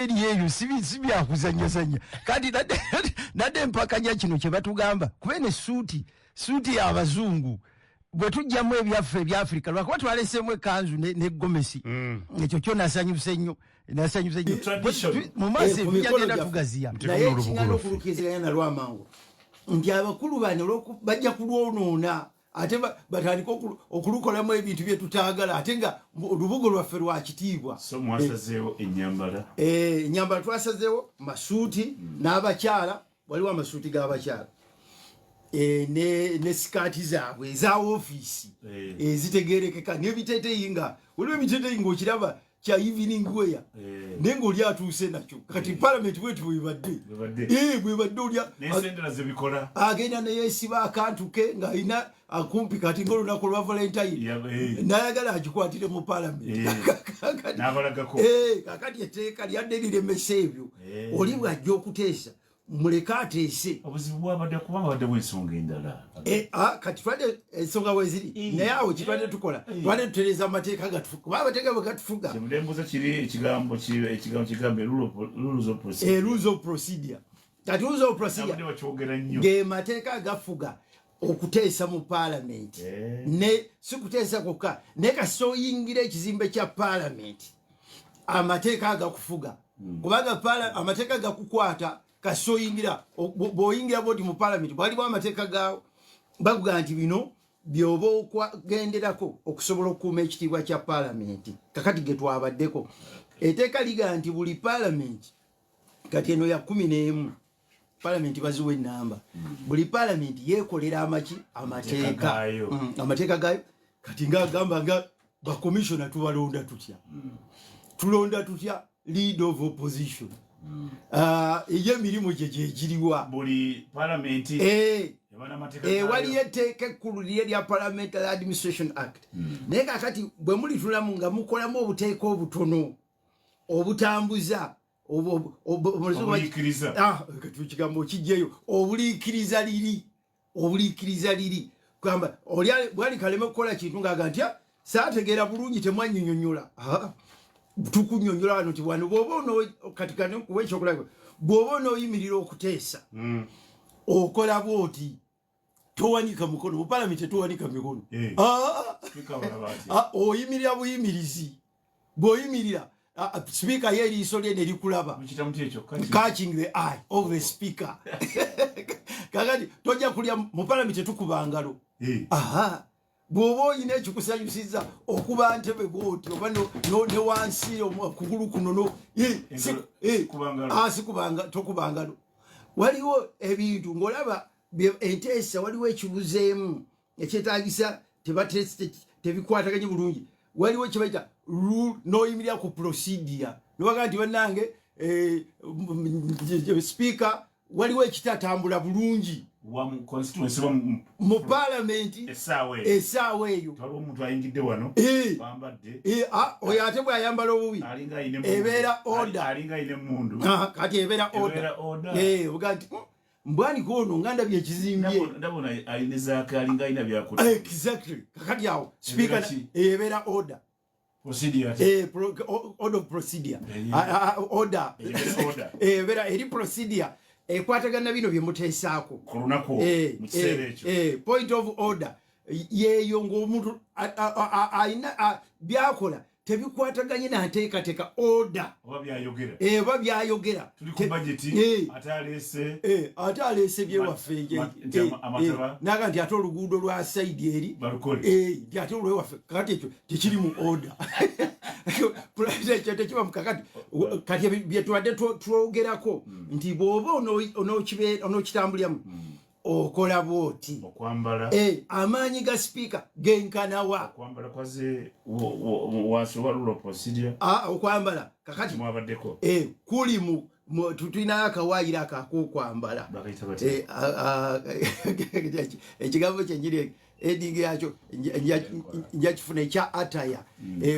Eri eyo si byakuzanyazanya. Kati nadde empakanya kino kye batugamba, kuba eno suuti y'abazungu, bwe tujjamu ebyaffe ebyafrika, lwakuba twaleseemu ekanzu ne gomesi. Ekyo kyo nasanyuse nnyo, nasanyuse nnyo. Tradition. Mu maaso Eh, ku ebijja mikolo genda gyaffe. tugaziya. Naye olubugo ekingana lwaffe. okulukiriziganya nalwo amangu nti abakulu bano bajja kulwonoona, ate batandike okulukolamu ebintu bye tutaagala, ate nga olubugo lwaffe lwa kitiibwa. So mwasazeewo ennyambala? Eh, ennyambala twasazeewo masuuti n'abakyala, waliwo amasuuti g'abakyala ne sikaati zaabwe eza ofiisi ezitegerekeka, n'ebiteeteeyi, nga waliwo ebiteeteeyi ng'okiraba kya evening wear, naye ng'oli atuuse nakyo. Kati palamenti bweti bwebadde. Bwebadde. Eh, bwebadde olya n'ensendera zebikola. Agenda neyesiba akantu ke ng'alina akumpi kati ngaolunaku lwa Valentine, nayagala agikwatire mu palamenti. N'abalagako. Kakati etteeka lyadde liremesa ebyo. Oli bw'ajja okuteesa, muleke ateese. Obuzibu bwabadde kubanga badde bwensonga endala. Eh, kati twadde ensonga weziri, naye awo kitwadde tukola, twadde tutereeza amateeka gatufuga, kuba amateeka bwe gatufuga. Kyemudembuza kiri ekigambo ekigambo kigambe rules of procedure. Rules of procedure. Kati rules of procedure Abadde bakyogera nnyo. Ge mateeka agafuga okuteesa mu paalamenti. Ne si kuteesa kwokka, naye kasita oyingira ekizimbe kya paalamenti, amateeka agakufuga, kubanga amateeka gakukwata kasita oyingira. Bw'oyingira bwoti mu paalamenti, waliwo amateeka gaawo, bakugaa nti bino byoba okwagenderako okusobola okukuuma ekitiibwa kya paalamenti. Kakati ge twabaddeko, etteeka ligaa nti buli paalamenti, kati eno ya 11, palamenti baziwa enamba, buli palamenti yeekolera amaki amateeka. Gaayo. Amateeka gaayo. Kati ngaagamba nga bakomishona tubalonda tutya, tulonda tutya leader of opposition? Ah, ye emirimu gye gyegiriwa? Buli palamenti eba n'amateeka gaayo. Waliyo etteeka ekkulu liri erya Parliamentary Administration Act, naye kakati bwe mulitulamu nga mukolamu obuteeka obutono obutambuza Obuliikiriza. Ah, kati ekigambo okijjeyo, obuliikiriza liri, obuliikiriza liri kugamba oli bwali kaleme kukola kintu ngaaga nti, "Ah, saategeera bulungi, temwanyinyonyola." Ah, tukunyonyola wano nti wano bw'oba ono, kati kano kuwa ekyokulabirako, bw'oba onooyimirira okuteesa, okola bwoti, towanika mukono. Mu palamenti tetuwanika mikono. Ah, Speaker balaba ati. ah, oyimirira buyimirizi. Bw'oyimirira, sipiika ye eriiso lye ne likulaba. Mukiyita mutya ekyo? Catching the eye of the speaker. Kakati tojja kulya mu palamenti, tetukuba ngalo. Aha, bw'oba oyina ekikusanyusiza, okuba ntebe bwoti oba ne wansi okugulu kuno no Engalo, sikuba ngalo. Ah, sikubanga, tokuba ngalo. Waliwo ebintu ng'olaba enteesa waliwo ekibuzeemu ekyetagisa, tebikwataganye bulungi. Waliwo kyebaita rule, n'oyimirira ku procedure nobaga nti bannange, speaker, waliwo ekitatambula bulungi wa mu constituency wa mu mu palamenti essaawa eyo. Essaawa eyo. Waliwo omuntu ayingidde wano bambadde. Eh, oyo ate bw'ayambala obubi, alinga ayina emmundu. Ebeera order. Alinga ayina emmundu. Ah, kati ebeera order. Ebeera order. Eh, oga nti, mbwanika ono nga ndabye ekizimbye." Ndabona alina ezaake, alinga alina byakulya. Exactly. Kakati awo speaker Ebeera ki? Ebeera order. Procedure ate. Eh, order of procedure. Ah, order. Ebeera order. Eh, ebeera eri procedure ekwatagana na bino bye muteesaako ku lunaku Eh, mu kiseera ekyo. Point of order yeeyo ng'omuntu alina byakola tebikwataganye na nteekateeka, order. Oba byayogera. Oba byayogera. Tuli ku budget, ate aleese ate aleese byewaffe. Nti amataba. Naga nti ate oluguudo lwa side eri balukole. Nti ate olwewaffe. Kakati ekyo tekiri mu order, ekyo tekiba mu. Kakati kati bye tubadde twogerako nti bw'oba onookitambuliramu, okola bwoti. Okwambala. Amaanyi ga sipiika genkanawa? Okwambala kwaze wansi wa rule of procedure? Ah, okwambala kakati mwabaddeko. Kuli tulinayo akawaayiro ako ak'okwambala. Bakayita batya? Ekigambo kyenjiri heading yakyo nja kifuna, ekya attire.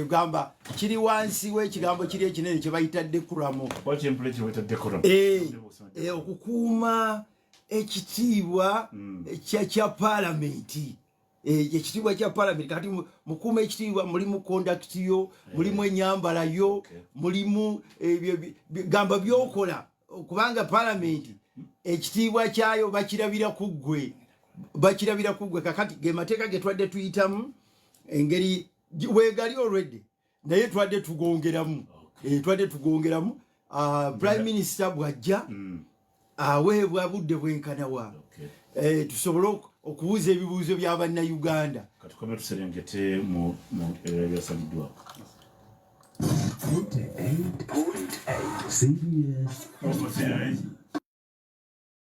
Gamba kiri wansi w'ekigambo kiri ekinene kye bayita decorum. Oba kyempula kye bayita decorum. Okukuuma ekitiibwa kya paalamenti. Ekitiibwa kya palamenti kati mukuuma ekitiibwa mulimu conduct yo, mulimu enyambala yo, mulimu ebyo gamba byokola, kubanga palamenti ekitiibwa kyayo bakirabira ku ggwe, bakirabira ku ggwe. Kakati ge mateeka ge twadde tuyitamu, engeri weegali olwedde, naye twadde tugongeramu. Twadde tugongeramu. Prime Minister bw'ajja aweebwa budde bwenkanawa tusobole okubuuza ebibuuzo by'abannayuganda. Katukome tuserengete mu ebirala byasaliddwako. 88.8 CBS.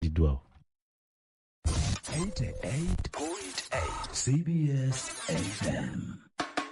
Liddwawo. 88.8 CBS FM.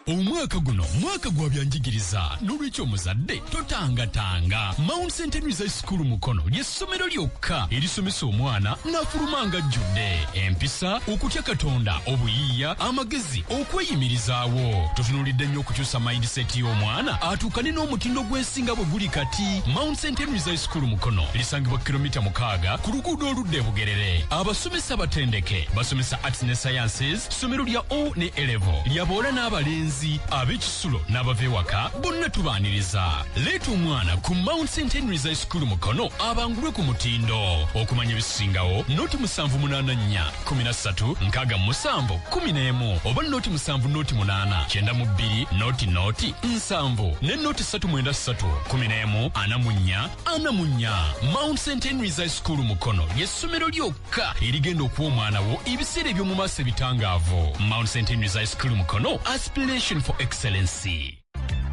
Omwaka guno mwaka gwa byanjigiriza, n'olwekyo omuzadde totangatanga. Mount St Henry's High School Mukono ly'essomero lyokka erisomesa omwana n'afuluma nga ajjudde empisa, okutya Katonda, obuyiiya, amagezi, okweyimirizaawo. Tutunuulidde nnyo okukyusa mindset y'omwana atuukane n'omutindo gw'ensi nga bwe guli kati. Mount St Henry's High School Mukono lisangibwa kilomita 6 ku luguudo oludda e Bugerere. Abasomesa batendeke, basomesa arts ne sciences. Ssomero lya O ne A level, lyabawala n'abalenzi, ab'ekisulo n'abava ewaka bonna tubaaniriza. Leeta omwana ku Mount St Henry's High School Mukono abangulwe ku mutindo. Okumanya ebisingawo, 0 784 13 67 11 oba 0 7 0 8 92 0 0 7 ne 0 393 11 44 44. Mount St Henry's High School Mukono ly'essomero lyokka erigenda okuwa omwana wo ebiseera eby'omu maaso ebitangaavu. Mount St Henry's High School Mukono, aspiration for excellency.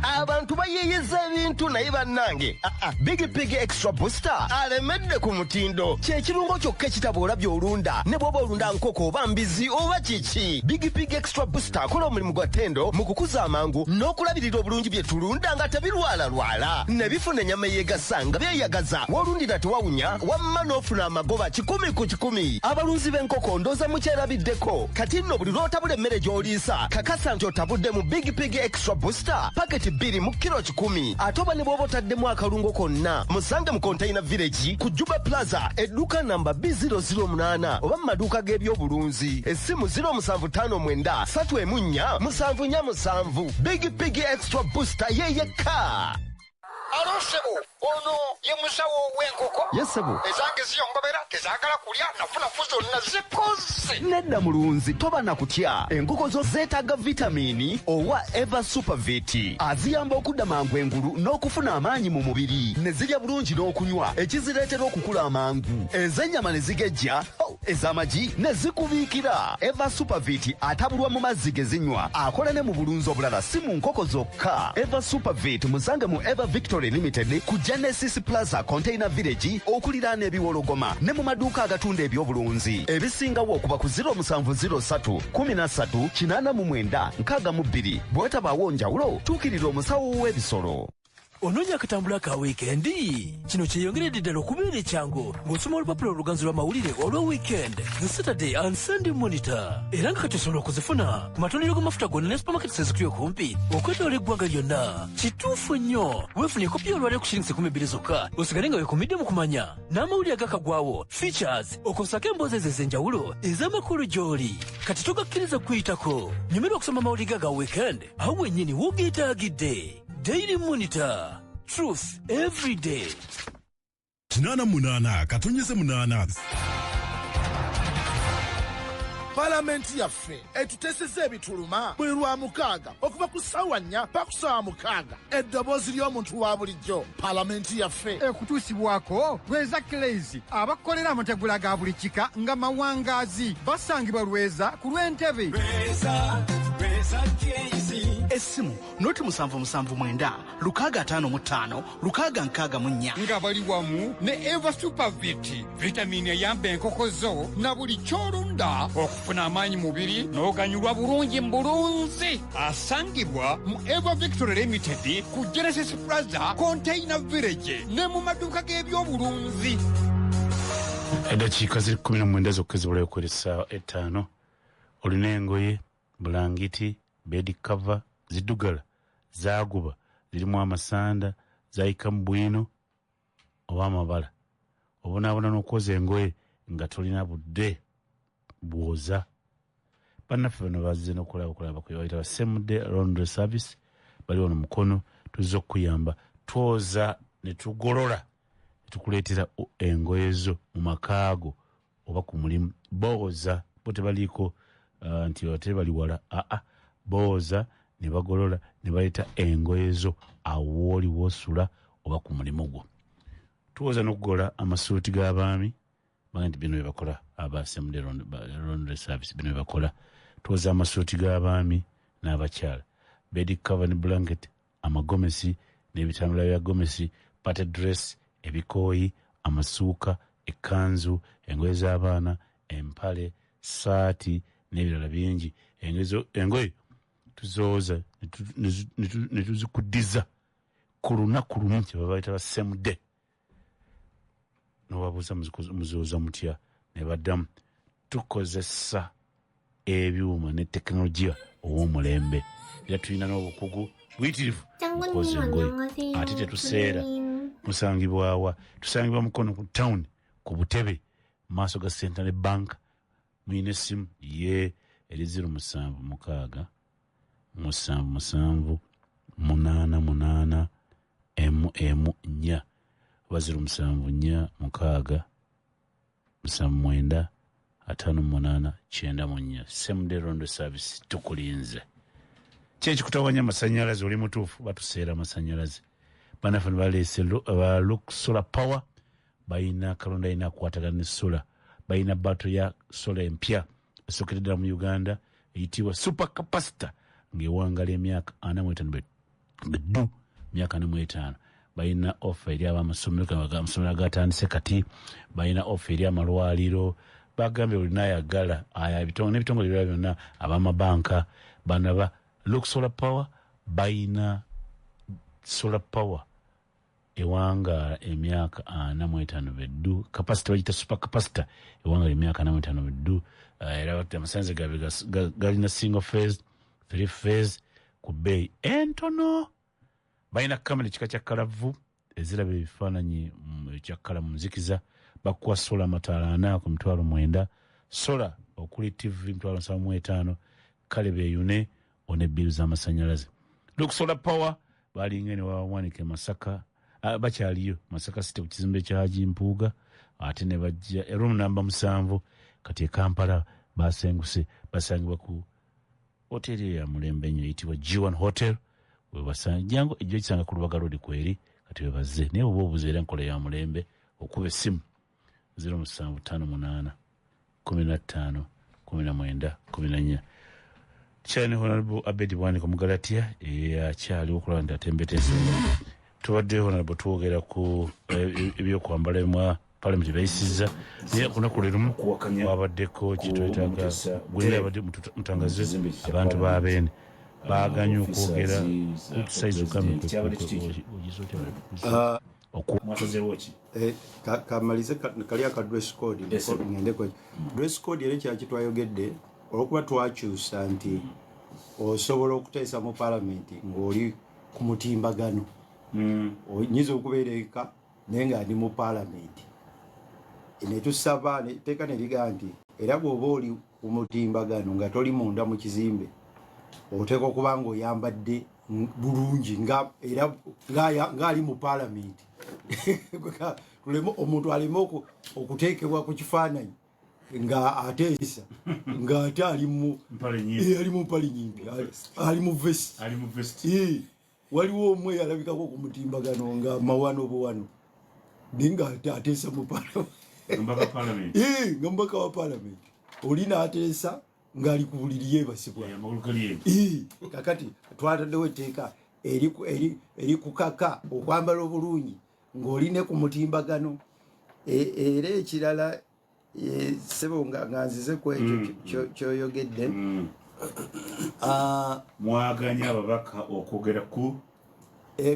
Abantu bayeeyeza ebintu, naye bannange, Big Pig Extra Booster alemedde ku mutindo. Kyekirungo kyokka ekitaboola by'olunda, ne bw'oba olunda nkoko oba mbizi oba kiki. Big Pig Extra Booster akola omulimu gwa ttendo mu kukuza amangu n'okulabirira obulungi bye tulunda nga tebirwalalwala, ne bifuna ennyama eyeegasa nga byeyagaza. W'olundira tewawunya, wamma n'ofuna amagoba 100%. Abalunzi b'enkoko ndooza mukyerabiddeko. Kati nno buli lw'otabula emmere gy'oliisa, kakasa nti otabudde mu Big Pig Extra Booster paketi 2 mu kiro 100, ate oba ne bw'oba otaddemu akalungo konna. Musange mu Container Village ku Juba Plaza, edduuka namba B008, oba mu maduuka g'ebyobulunzi. Essimu 0759 314 747. Big Pig Extra Booster yeyekka. Alo ssebo, ono ye musawo w'enkoko? Yes ssebo. Ezange ziyongobera, tezaagala kulya, nafunafu zonna zikoze. Nedda mulunzi, toba na kutya. Enkoko zo zeetaaga vitamiini owa Eva Supervit, aziyamba okudda mangu engulu n'okufuna amaanyi mu mubiri, ne zirya bulungi n'okunywa, ekizireetera okukula amangu, ez'ennyama ne zigejja, oh, ez'amagi ne zikubiikira. Eva Supervit atabulwa mu mazzi ge zinywa, akola ne mu bulunzi obulala, si mu nkoko zokka. Eva Supervit musange mu Eva Victory Limited ku Genesis Plaza, Container Village, okuliraana ebiwologoma, ne mu maduuka agatunda ebyobulunzi. Ebisingawo okuba ku 0703 13 89 62. Bw'otabaawo njawulo, tuukirira omusawo w'ebisolo. Onoonya akatambula ka wiikendi? Kino kyeyongeredde ddala okubeera ekyangu ng'osoma olupapula oluganzi lw'amawulire olwa weekend, The Saturday and Sunday Monitor. Era nga kati osobola okuzifuna ku matundiro g'amafuta gonna ne supermarkets ezikuli okumpi okwetoola eggwanga lyonna. Kituufu nnyo, weefuna ekopi y'olwaleero ku shilingi 20 zokka, osigale nga weekumidde mu kumanya n'amawulire agakagwawo, features, okwosako emboozi ezo ez'enjawulo ez'amakulu gy'oli. Kati togakkiriza kukuyitako. Nyumirwa okusoma amawulire ga weekend awo wennyini w'ogeetaagidde. Daily Monitor, truth every day. 88.8. Palamenti yaffe etuteeseza ebituluma buli lwa mukaaga okuva ku ssaawa 4 paka ku ssaawa 6. Eddoboozi ly'omuntu wa bulijjo, palamenti yaffe. Ekutuusibwako Lweza Clays, abakolera amategula ga buli kika nga mawangaazi. Basangibwa Lweza ku lw'Entebe. Essimu 0 779 655 664. Nga bali wamu ne Eva Supervit, vitamini eyamba enkoko zo na buli ky'olunda okufuna amaanyi mubiri n'oganyulwa bulungi mu bulunzi. Asangibwa mu Eva Victory Limited ku Genesis Plaza, Container Village, ne mu maduuka g'ebyobulunzi. Eddakiika ziri 19 zokka ezibulayo okuwera essaawa 5. Olina engoye, bulangiti, bed cover ziddugala, zaaguba, zirimu amasanda, zayika mu bwino oba amabala, obonaabona n'okwoza engoye nga tolina budde bwoza. Bannaffe bano bazze nokulaba okulaba kwebayita ba same day laundry service, bali wano Mukono. Tuzze okukuyamba, twoza ne tugolola ne tukuleetera engoye zo mu makaago oba ku mulimu. Booza bo tebaliiko nti ate bali wala, aa, booza ne bagolola ne baleeta engoye zo awo wooli woosula oba ku mulimu gwo. Tuwoza n'okugola amasuuti g'abaami. Baga nti bino byebakola aba same day laundry service, bino byebakola: twoza amasuuti g'abaami n'abakyala, bed cover ne blanket, amagomesi n'ebitambula bya gomesi, party dress, ebikooyi, amasuuka, ekkanzu, engoye z'abaana, empale, saati n'ebirala bingi. Engoye tuzooza ne tuzikuddiza ku lunaku lumu, kyebaba bayita ba same day. Nobabuuza, "Muzooza mutya?" Ne baddamu, "Tukozesa ebyuma ne tekinologiya ow'omulembe, era tulina n'obukugu buyitirivu mukwoza engoye, ate tetuseera." Musangibwawa? Tusangibwa Mukono ku town, ku butebe, maaso ga Centenary Bank. Muyina essimu ye eri 076 77 88 114 oba 074 6 79 58 94. Same day laundry service, tukulinze. Kyekikutawanya amasanyalaze, oli mutuufu, batuseera amasanyalaze. Bannaffe baleese ba Look Solar Power, balina kalonda alina akwatagana ne solar. Balina bato ya solar empya esookedde ddala mu Uganda, eyitibwa super capacitor, ng'ewangala emyaka 45 beddu, myaka 45. Balina offer eri abamasomero, amasomero agatandise kati. Balina offer eri amalwaliro. Bagambye olina ayagala aya n'ebitongole ebirala byonna, abamabanka. Bana ba Look Solar Power balina solar power ewangaala emyaka 45 beddu. Capacity bagita super capacitor, ewangaala emyaka 45 beddu. Era bati amasannyalaze gaabwe galina single phase, three phase, ku bbeeyi entono. Balina kamera ekika kya kalavu eziraba ebifaananyi ekyakkala mu nzikiza. Bakuwa solar amataala 40 ku 90,000, solar okuli TV 75,000. Kale beeyune one bbiru z'amasannyalaze. Look Solar Power balinga ne wawanika e Masaka, bakyaliyo Masaka City ku kizimbe kya Haji Mpuuga, ate ne bajja e room namba 7. Kati e Kampala basenguse, basangibwa ku hoteri eyo ya mulembe ennyo eyitibwa G1 Hotel. Webasanga jangu ejjo kisanga ku Lubaga Road kweri. Kati webazze, naye oba obuza, era enkola ya mulembe, okuba essimu 0758 15 19 14. Kyali ne Honorable Abedi Bwanika Omugalatia, akyaliwo okulaba nti atembeta ensonga. Tubadde, Honorable, twogera ku ebyokwambala emwa Parliament bayisizza, naye ku lunaku lwe lumu wabaddeko kyetwetaaga gwena abadde mutangaze abantu ba Beene baaganye okwogera criticize. Mwasazeewo ki? Kamalize kali aka dress code, ngendeko dress code. Era ekyaki twayogedde, olwokuba twakyusa nti osobola okuteesa mu palamenti ng'oli ku mutimbagano, nyinza okubeera eka naye nga ndi mu palamenti, netusaba etteeka ne ligaa nti era bw'oba oli ku mutimbagano nga toli munda mu kizimbe, oteeka okuba nga oyambadde bulungi nga era ng'ali mu palamenti, tuleme omuntu aleme okuteekebwa ku kifaananyi nga ateesa ng'ate ali mu Mpale nyimpi. Ali mu mpale nyimpi, ali mu vest. Ali mu vest. Waliwo omwe yalabikako ku mutimbagano nga mawano buwano, naye nga ate ateesa mu parliament. Mbaka parliament. Nga mubaka wa parliament oli n'ateesa ng'ali ku buliri yeebasibwa. Amagulu gali eno. Kakati twataddewo etteeka erikukaka okwambala obulungi ng'oli ne ku mutimbagano. Era ekirala, sebo, nga nzize ku ekyo kyoyogedde. Mwaganye ababaka okwogera ku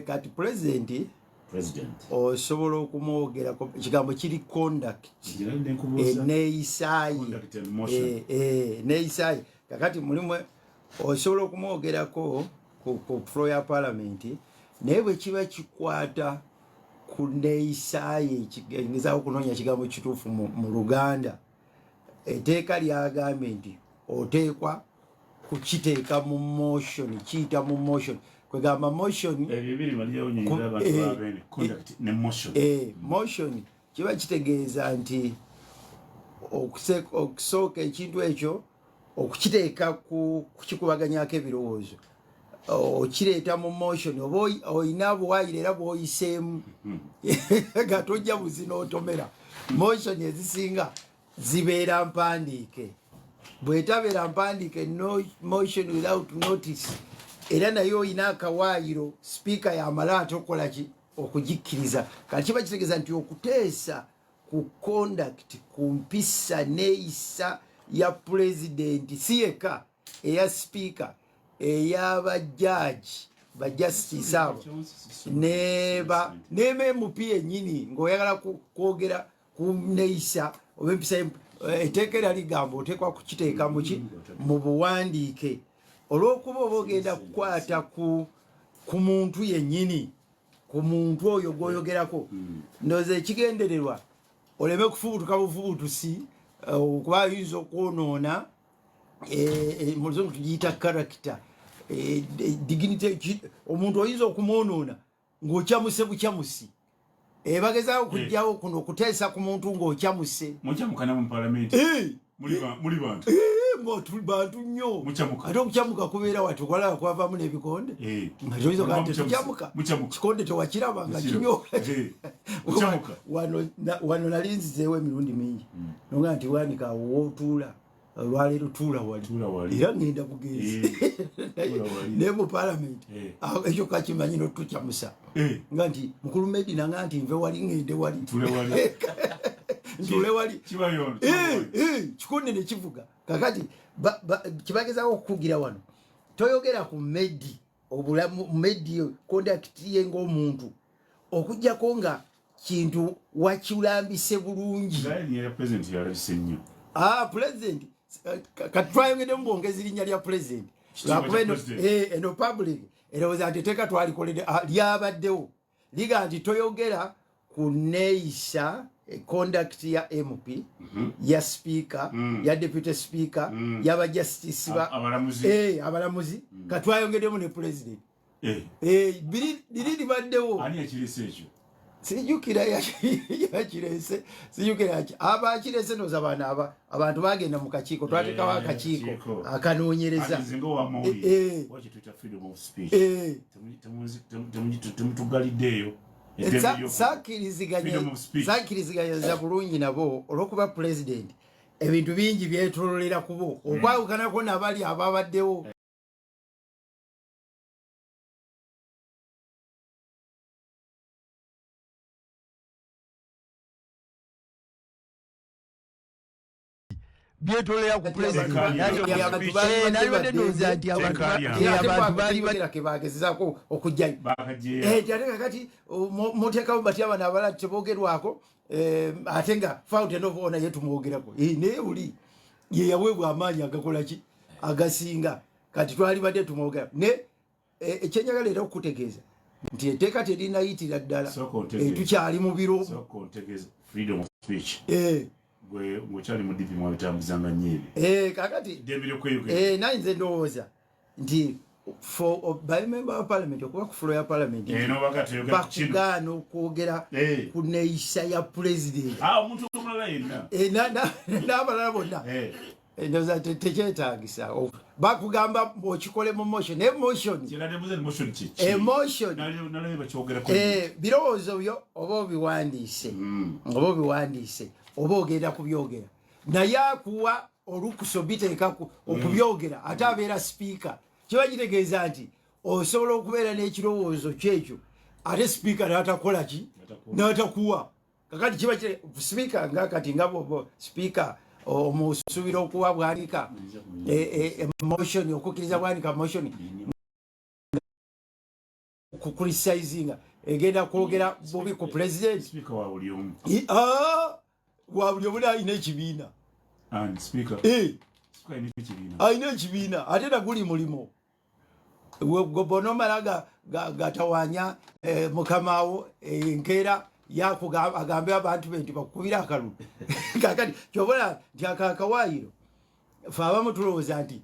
Kati pulezidenti president osobola okumwogerako, ekigambo kiri conduct, Ngira nkubuuza. Eneeyisaayi. Conduct and motion. Neeyisaayi. Kakati mulimu osobola okumwogerako ku floor ya parliament, naye bwe kiba kikwata ku neeyisaayi, ngezaako kunoonya kigambo kituufu mu Luganda, etteeka lyagambye nti Oteekwa kukiteeka mu motion, kiyita mu motion, kwegamba motion. Ebyo bibiri malirawo abantu babene, conduct ne motion. Motion kiba kitegeeza nti okusooka ekintu ekyo okukiteeka kukikubaganyako ebirowoozo, okireeta mu motion, oba oyina buwaayiro era bw'oyiseemu nga tojja buzina otomera. Motion ezisinga zibeera mpandiike. Bwetabeera mpandiike, no motion without notice, era naye oyina akawaayiro, sipiika yamala ate okukola ki? Okugikkiriza. Kati kiba kitegeeza nti okuteesa ku conduct, ku mpisa neeyisa ya pulezidenti, si yekka, eya sipiika, ey'abajaaji, bajustice abo neba ne MP yennyini, ng'oyagala kwogera ku neeyisa oba empisa etteeka era ligamba oteekwa kukiteeka muki? Mu buwandiike, olw'okuba oba ogenda kukwata ku muntu yennyini, ku muntu oyo gw'oyogerako. Ndowooza ekigendererwa oleme kufubutuka bufubutusi, kuba ayinza okwonoona, mu Luzungu tugiyita character, dignity. Omuntu oyinza okumwonoona ng'okyamuse bukyamusi. Bagezaako okugyawo kuno okuteesa ku muntu ng'okyamuse. Mukyamukana mu palamenti? Muli bantu? Nga bantu nnyo. Mukyamuka. Ate okukyamuka kubeera wati okwalaba kwavaamu n'ebikonde, nga toyinza okugaa nti tetukyamuka. Mukyamuka. Kikonde tewakiraba nga Mukiraba. kinyoka? Mukyamuka. Wano nali nzizeewo emirundi mingi, noga nti wanika awo wootuula olwaleero, tuula wali. Tuula wali. Era ngenda bugenzi. Tuula wali. Naye mu palamenti ekyo kakimanyi notukyamusa, nga nti mukulu Medina nga nti nve wali ngende wali. Tuule wali. Ntuule wali. Kibayondo. Kikonde ne kivuga. Kakati kibagezaako okukugira wano, toyogera ku Medi, obulamu Medi, conduct ye ng'omuntu, okugjako nga kintu wakirambise bulungi. Ngaye erinnya lya pulezidenti yalabise nnyo. Ah, president, kati twayongeddemu bwongezi linnya lya president. Kitiibwa Lwakuba kya eno president. eno public erowooza nti etteeka twalikoledde, lyabaddewo liga nti toyogera ku neeyisa, conduct ya MP, ya speaker, ya deputy speaker, yaba justice ba Abalamuzi. Abalamuzi. Katwayongeddemu ne president. Biri libaddewo. Ani yakirese ekyo? Sijjukira yakirese, sijjukira abakirese. Ndowooza bano abantu bagenda mu kakiiko, twatekawo akakiiko kakiiko. akanoonyereza. Ati nze ng'owamawulire, waki tuyita freedom of speech? Temutugaliddeeyo eddembe freedom of speech. Saakiriziganyiza bulungi nabo, olw'okuba president ebintu bingi byetololera kubo, okwawukanako nabali ababaddewo. Byetolera ku president. Nalibadde ndowooza nti abantu baali Kebagezezaako okujjayo. Bakajeeya. Ate kakati muteekamu batya bano abalala tebogerwako, ate nga fountain of honor ye tumwogerako? Naye buli ye yaweebwa amaanyi agakola ki agasinga, kati twalibadde tumwogera ne ekyenjagala era okukutegeeza nti etteeka terinayitira ddala. Sooka ontegeeze. Tukyali mu biro. Sooka ontegeeze freedom of speech. Gwe ng'okyali mu DP mwabitambuzanga nnyo ebyo. Kakati Eddembe ly'okweyogera. Naye nze ndowooza nti for by member wa parliament okuba ku floor ya parliament, N'obaga toyogera ku kino. bakugaana okwogera ku neeyisa ya president. Ah, omuntu omulala yenna. N'abalala bonna. Ndowooza tekyetaagisa. Bakugamba okikole mu motion, naye motion Kyenadde mbuuza ni motion kiki? Emotion. Nalabye bakyogerako. Birowoozo byo oba obiwandiise, oba obiwandiise, oba ogenda kubyogera, naye akuwa olukusa obiteeka okubyogera ate abeera sipiika. Kiba kitegeeza nti osobola okubeera n'ekirowoozo kyekyo, ate sipiika n'atakola ki? N'atakuwa. Kakati kiba sipiika nga kati nga bwoba sipiika omusuubira okuwa bwanika motion, okukkiriza bwanika motion kucriticizinga, egenda kwogera bubi ku president. Sipiika wa buli omu. Ah, wa buli omu, alina ekibiina. And speaker. Speaker alina ekibiina. Alina ekibiina, ate naguli mulimo bonomala gatawanya mukamawo, enkeera agambe abantu be nti bakubira akalulu. Kakati kyobola nti ako akawaayiro Fe abamu tulowooza nti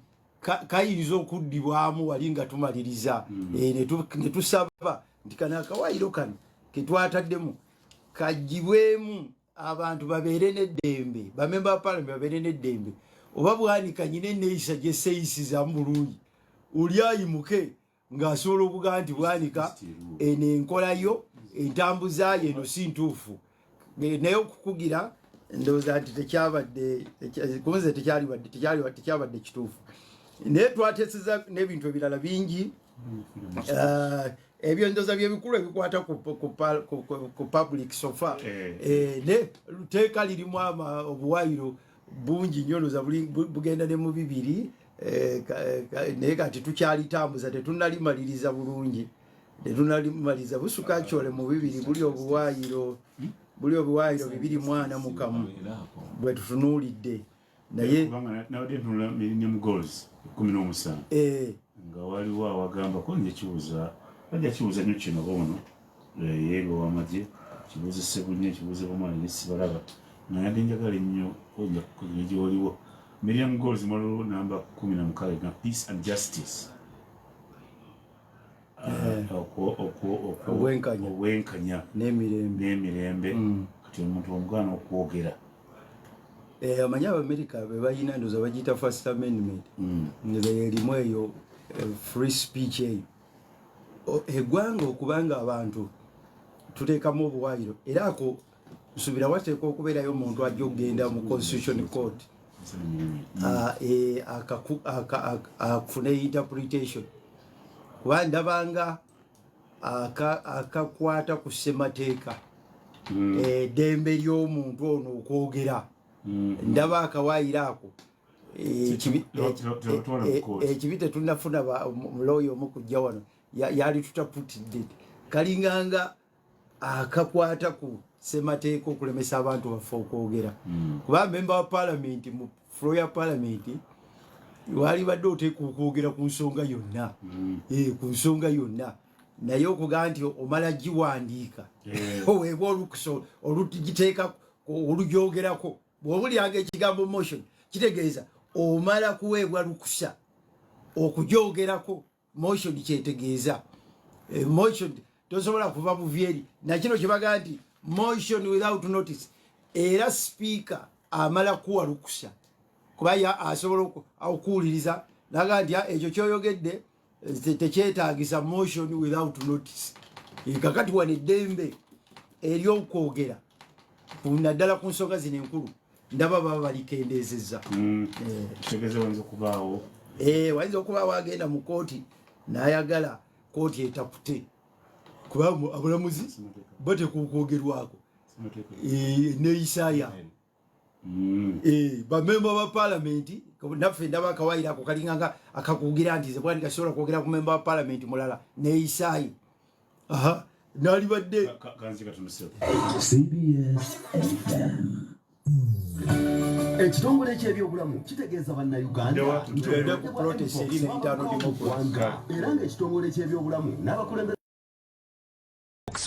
kayinza okuddibwamu wali nga tumaliriza, ne tusaba nti kano akawaayiro kano ketwataddemu kagibwemu, abantu babeere n'eddembe, bamemba ba parliament babeere n'eddembe. Oba Bwanika nyina eneeyisa gye seeyisizaamu bulungi, oli ayimuke ng'asobola okugamba nti Bwanika, eno enkolayo, entambuza yo eno si ntuufu. Naye okukugira ndowooza nti tekyabadde kunze, tekyabadde kituufu. Naye twateeseza n'ebintu ebirala bingi. Ebyo ndowooza byebikulu ebikwata ku public so far. Ne teeka lirimu obuwayiro bungi nnyo, ndowooza bugenda ne mu 200. Naye kati tukyalitambuza, tetunalimaliriza bulungi, tetunalimaliriza. Busuka kyole mu 200, buli obuwaayiro 241 bwe tutunuulidde, naye Kubanga nabadde ntunula Millennium Goals 17, nga waliwo awagamba ko nja kibuuza, bajja kibuuza nnyo kino boono yeebe ow'amagye, kibuuze Sebunya, kibuuze Bumali, ne sibalaba, nga nadde njagala ennyo nja gyewaliwo Millennium Goals mwaliwo namba 16 nga peace and justice. Obwenkanya. Obwenkanya. N'emirembe. N'emirembe. Kati omuntu omugaana okwogera? Omanyi Abamerika be balina, ndowooza bagiyita First Amendment, nga erimu eyo free speech eyo. Eggwanga okubanga abantu tuteekamu obuwaayiro, era ako nsuubira wateeka okubeerayo omuntu ajja okugenda mu Constitution Court, afune interpretation, kuba ndabanga akakwata ku ssemateeka, eddembe ly'omuntu ono okwogera. Ndaba akawaayiro ako. Tebatwala mu court. Ekibi tetunafuna mulooya omu kujja wano yali tutaputidde. Kalinganga akakwata ku ssemateeka okulemesa abantu baffe okwogera, kuba memba wa palamenti mu floor ya palamenti wali badde oteeka okwogera ku nsonga yonna, ku nsonga yonna, naye okugamba nti omala giwandiika, oweebwa olukusa olugiteeka olugyogerako. Bw'obulyanga ekigambo motion, kitegeeza omala kuweebwa lukusa okugyogerako. Motion kyetegeeza, motion tosobola kuva buvyeri nakino kyebagaa nti motion without notice. Era sipiika amala kuwa lukusa, kuba asobola okuwuliriza naga nti, "Ah, ekyo kyoyogedde tekyetagisa motion without notice." Kakati wano eddembe ery'okwogera, naddala ku nsonga zino enkulu, ndaba baba balikendezezza. Kitegeeza wayinza okubaawo Wayinza okubaawo agenda mu kooti n'ayagala kooti etapute, kuba abalamuzi bateeka okwogerwako neeyisa yaabwe. Bamemba ba palamenti naffe ndaba akawaayiro ako kalinganga akakugira nti ze Bwanika sobola kwogera ku memba wa palamenti mulala neeyisaayo. Aha, nalibadde Kanzi katono. CBS FM. Ekitongole ky'ebyobulamu kitegeeza Bannayuganda nti Tugende ku protest eri ne internal democracy. Era ng'ekitongole ky'ebyobulamu n'abakulembeze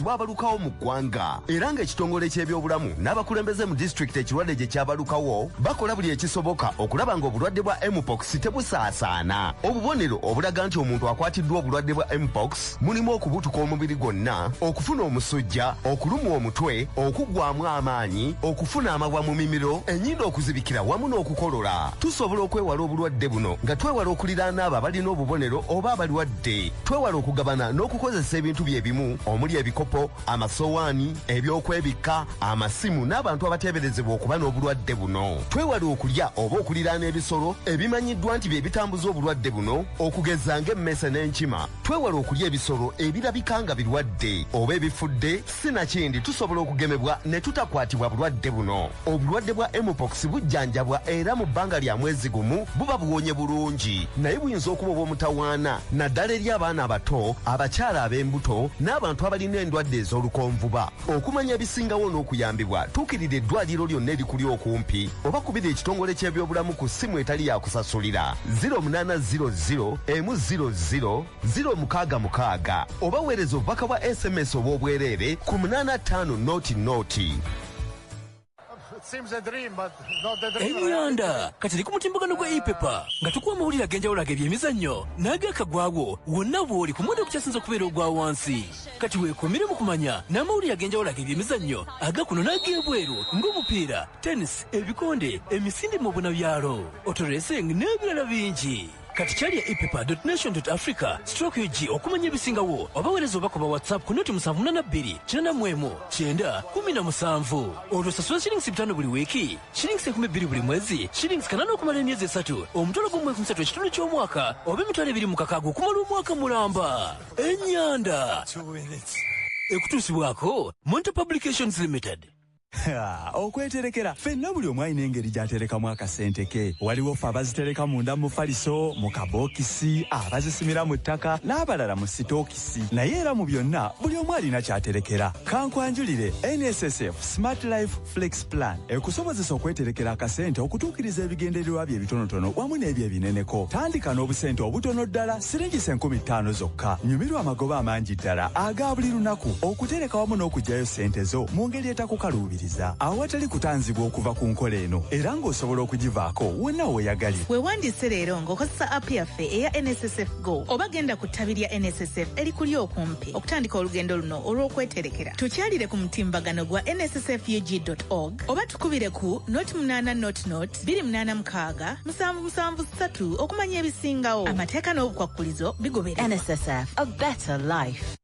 bwabalukawo mu ggwanga, era ng'ekitongole ky'ebyobulamu n'abakulembeze mu disitulikiti ekirwadde gye kyabalukawo bakola buli ekisoboka okulaba ng'obulwadde bwa mpox tebusaasaana. Obubonero obulaga nti omuntu akwatiddwa obulwadde bwa mpox mulimu okubutuka omubiri gwonna, okufuna omusujja, okulumwa omutwe, okuggwamu amaanyi, okufuna amabwa mu mimiro, ennyindo okuzibikira wamu n'okukolola. Tusobola okwewala obulwadde buno nga twewala okuliraana abo abalina obubonero oba abalwadde, twewala okugabana n'okukozesa ebintu bye bimu omuli ebikopo, amasowaani, ebyokwebikka, amasimu n'abantu abateeberezebwa okuba n'obulwadde buno. Twewale okulya oba okuliraana ebisolo ebimanyiddwa nti bye bitambuza obulwadde buno, okugeza ng'emmese n'enkima. Twewale okulya ebisolo ebirabika nga birwadde oba ebifudde. Sinakindi tusobola okugemebwa ne tutakwatibwa bulwadde buno. Obulwadde bwa mpox bujjanjabwa era mu bbanga lya mwezi gumu buba buwonye bulungi, naye buyinza okuba obw'omutawaana naddala eri abaana abato, abakyala ab'embuto n'abantu abalina endwadde ez'olukonvuba. Okumanya ebisingawo n'okuyambibwa, tuukirira eddwaliro lyonna erikuli okumpi oba kubira ekitongole ky'ebyobulamu ku ssimu etali yakusasulira 0800 100 066 oba weereza obubaka bwa SMS obw'obwereere ku 85 00. Ennyanda kati eri ku mutimbagano gwa ePaper nga tukuwa amawulire ag'enjawulo ag'ebyemizannyo n'ag'akagwagwo wonna w'oli ku muwendo ogukyasinze okubeera ogwa wansi. Kati weekuumire mu kumanya n'amawulire ag'enjawulo ag'ebyemizannyo aga kuno n'ag'ebweru ng'omupiira, tennis, ebikonde, emisinde mu bunabyalo, auto racing n'ebirala bingi. Kati kyalya epaper.nation.africa stroke ug okumanya ebisingawo oba weereza obubaka bwa WhatsApp ku noti 782 81 90 17. Olwo sasula shillings 5 buli wiiki, shillings 2000 buli mwezi, shillings 8 okumala emyezi 3, 13,000 ekitundu ky'omwaka oba 26,000 okumala omwaka mulamba. Ennyanda ekutuusibwako Monte Publications Limited. Okweterekera ffenna buli omu alina engeri gy'aterekamu akasente ke. Waliwo ffe abazitereka munda mu mufaliso, mu kabookisi, abazisimira mu ttaka n'abalala mu sitookisi, naye era mu byonna buli omu alina ky'aterekera. Kankwanjulire NSSF Smart Life Flex Plan ekusobozesa okweterekera akasente okutuukiriza ebigendererwa bye ebitonotono wamu n'ebyo ebineneko. Tandika n'obusente obutono ddala siringisa 5000 zokka. Nyumirwa amagoba amangi ddala aga buli lunaku okutereka wamu n'okuggyayo ssente zo mu ngeri etakukaluubiriza awatali kutanzibwa okuva ku nkola eno, era ng'osobola okugivaako wonna weeyagalira. Weewandiise leero ng'okozesa app yaffe eya NSSF Go oba genda ku ttabi lya NSSF erikuli okumpi okutandika olugendo luno olw'okweterekera. Tukyalire ku mutimbagano gwa nssfug.org oba tukubire ku noti 8 noti noti 286 773 okumanya ebisingawo. Amateeka n'obukwakkulizo bigobererwa. NSSF, a better life.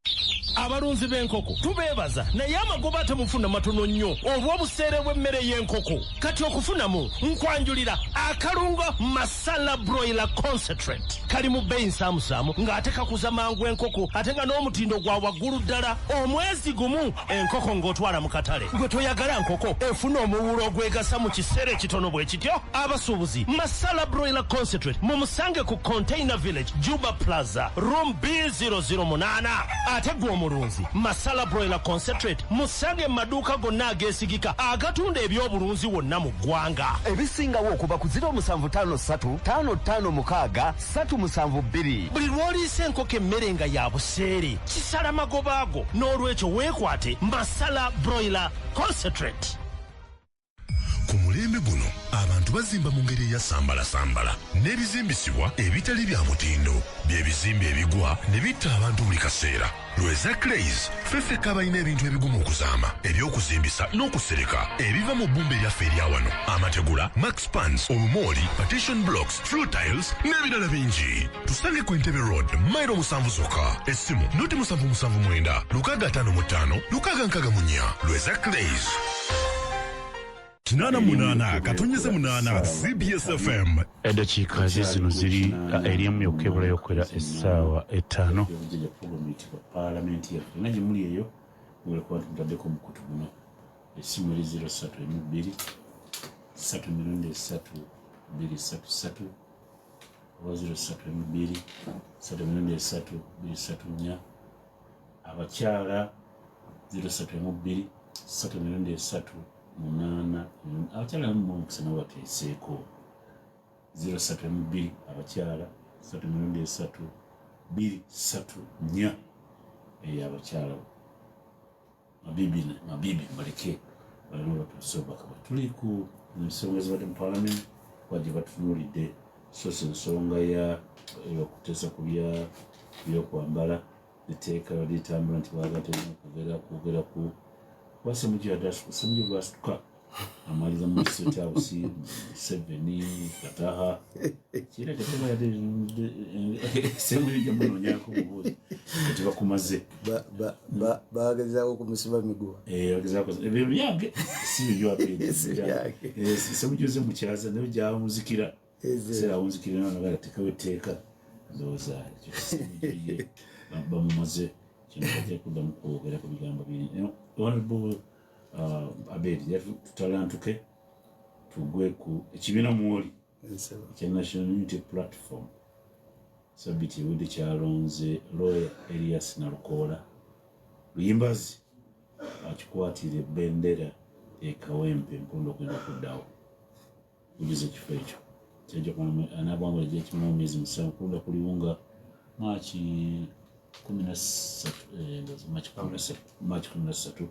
Abalunzi b'enkoko tubeebaza, naye amagoba temufuna matono nnyo olw'obuseere bw'emmere y'enkoko. Kati okufunamu nkwanjulira akalungo Masala Broiler Concentrate. Kali mu bbeeyi nsaamusaamu ng'ate kakuza mangu enkoko, ate nga n'omutindo gwa waggulu ddala. Omwezi gumu enkoko ng'otwala mu katale. Gwe toyagala nkoko efuna omuwulo ogwegasa mu kiseera ekitono bwe kityo? Abasuubuzi, Masala Broiler Concentrate mumusange ku Container Village, Juba Plaza, room B008. Ate gwe omulunzi, Masala Broiler Concentrate musange mu maduuka gonna ageesigika agatunda ebyobulunzi wonna mu ggwanga. Ebisingawo okuba ku 0753 556 372. Buli lw'oliisa enkoko emmere nga ya buseere kisala magoba ago, n'olwekyo weekwate Masala Broiler Concentrate. Ku mulembe guno abantu bazimba mu ngeri eyasambalasambala n'ebizimbisibwa ebitali bya mutindo, by'ebizimbe ebigwa ne bitta abantu buli kaseera. Lweza Clays ffe ffekka abalina ebintu ebigumu okuzaama, ebyokuzimbisa n'okusereka ebiva mu bbumba eryaffe erya wano: amategula, maxpans, obumooli, partition blocks, floor tiles n'ebirala bingi. Tusange ku Entebbe Road, mailo 7 zokka. Essimu noti 779 655 664. Lweza Clays. 88.8 CBS FM. Eddakiika zizino ziri erimu yokka ebulayo okwera essaawa 5. Paalamenti yaffe nga gye muli eyo mwere kuba nti mutaddeko omukutu guno. Essimu eri 0 3 2 3 mirundi 3 2 3 3 oba 0 3 2 3 mirundi 3 2 3 4. Abakyala 0 3 2 3 mirundi 3 8. Abakyala mumukisa nabo bateeseeko 0 3 2 abakyala 3 mirundi 3 2 3 4. Eyo abakyala mabibi mbaleke balina batuuse obubaka. Tuli ku nsonga zibadde mu parliament kuba gye batunuulidde. So si ensonga ya okuteesa ku byokwambala, etteeka litambula nti baagala terina kwogera ku kuba Ssemujju lwasituka amalira mu State House Museveni Kataha kira kataba yadde Ssemujju jamunoonyako obubuuzi kati bakumaze. Bagezaako okumusiba miguwa. Bagezaako ebyo byange si bibyo. Ssemujju ze mukyaza naye gyawunzikira seera awunzikira nagala tekawo etteeka. Ndowooza ekyo Ssemujju ye bamumaze kino bajja kuddamu kwogera ku bigambo biri. Honorable Abedi, tutalantuke tugwe ku ekibiina mwoli ekya National Unity Platform. Sabiti ewedde kyalonze lawyer Elias Nalukoola Luyimbazi akikwatire bendera ekawempe empundu okugenda okuddawo kujuza ekifo ekyo. Kyajja anabwangula gyekimalamu myezi 7 kulonda kuliwo nga Maaki 13, Maaki 13.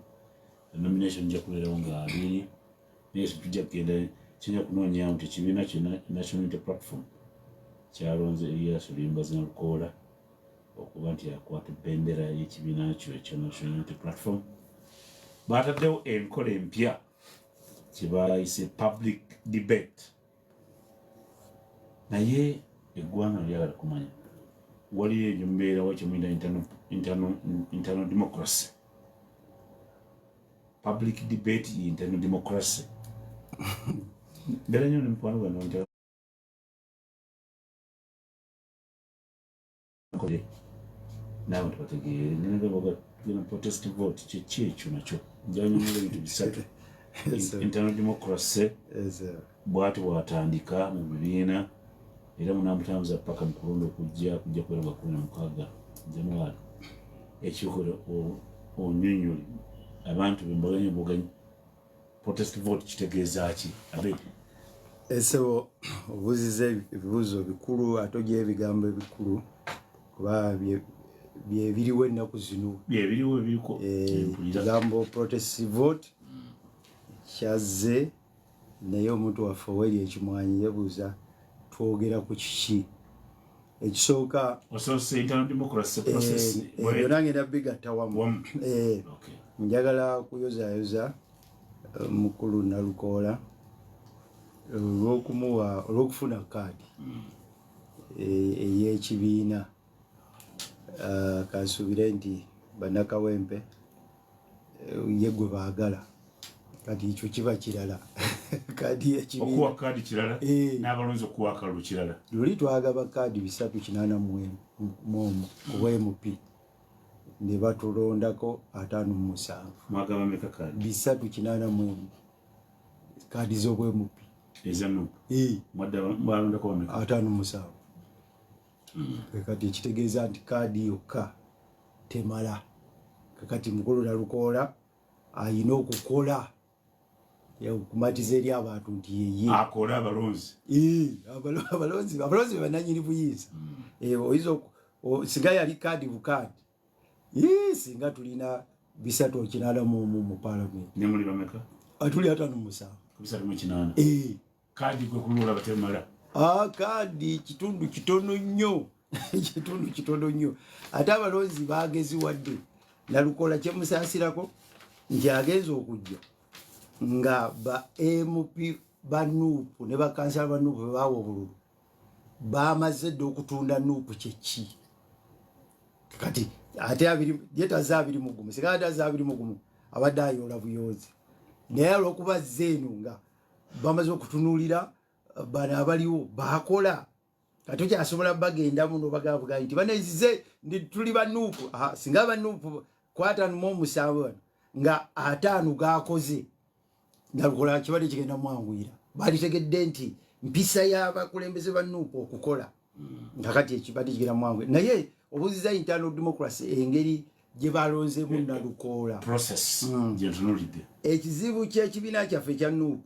Nomination nja kubeerawo nga 2 Naye tujja kugenda kijja kunoonyamu nti ekibiina kyo National Unity Platform kyalonze Erias Luyimbazi Nalukoola okuba nti akwata bendera y'ekibiina kyo ekya National Unity Platform. Bataddewo enkola empya kyebayise public debate, naye eggwanga lyagala kumanya waliyo enyumbeera wakyemuyita internal democracy, public debate ye internal democracy. Mbeera nnyo ne mukwano gwange n'abantu bategeere nenagamba protest vote kyeki ekyo nakyo. Njanyonyola ebintu bisatu: internal democracy bwati bwatandika mu bibiina era munamutambuza paka mu kulonda okujja kujja kubeera nga 16 January. Ekikola onyonyole abantu bembaganye buganyi, protest vote kitegeeza ki, Abe? Esebo, obuuziza ebibuuzo bikulu ate ogyeyo ebigambo ebikulu kuba byebiriwo ennaku zino. Byebiriwo ebiriko. Ekigambo protest vote kyazze, naye omuntu waffe oweri ekimwanyi yebuuza twogera ku kiki. Ekisooka, Osoose internal democracy process. Byonna ngenda bigatta wamu. Njagala kuyozayoza mukulu Nalukoola olwokumuwa, olwokufuna kaadi ey'ekibiina. Kansuubire nti bannakawempe ye gwe baagala. Kati ekyo kiba kirala, kaadi y'ekibiina. Okuwa kaadi kirala, n'abalonzi okuwa akalulu kirala. Luli twagaba kaadi 381 ku MP ne batulondako 57. Mwagaba meka kaadi? 381 kaadi z'obwa MP. Eza NUP? Mwalondako bameka? 57. Kati ekitegeeza nti kaadi yokka temala. Kakati mukulu Nalukoola ayina okukola okumatiza eri abantu nti yeye. Akole abalonzi. Abalonzi be bananyini buyinza. Oyinza singa yali kaadi bukaadi, singa tulina 381 mu palamenti. Ne muli bameka? Tuli 57. 380? Kaadi gwe kulula batemala. Kaadi kitundu kitono nnyo, kitundu kitono nnyo, ate abalonzi bageziwadde. Nalukola kyemusaasirako nti agenza okujja nga ba MP ba NUP ne bakansala ba NUP bebaawa obululu bamaze dda okutunda NUP kyeki. Kati ate yetaze 21, singa ate aze 21 abadde ayoola buyoozi, naye olwokuba zze eno nga bamaze okutunuulira bano abaliwo bakola, kati okyasobola bagendamu nobagabugayi nti banezize tuli ba NUP. Singa ba NUP ku 57 bano nga 50 gakoze, Nalukola kibadde kigenda mwanguyira. Balitegedde nti mpisa y'abakulembeze ba NUP okukola, nga kati ekibadde kigenda mwanguyira. Naye obuuziza internal democracy, engeri gye balonzemu Nalukoola. Process gyentunulidde. Ekizibu ky'ekibiina kyaffe ekya NUP,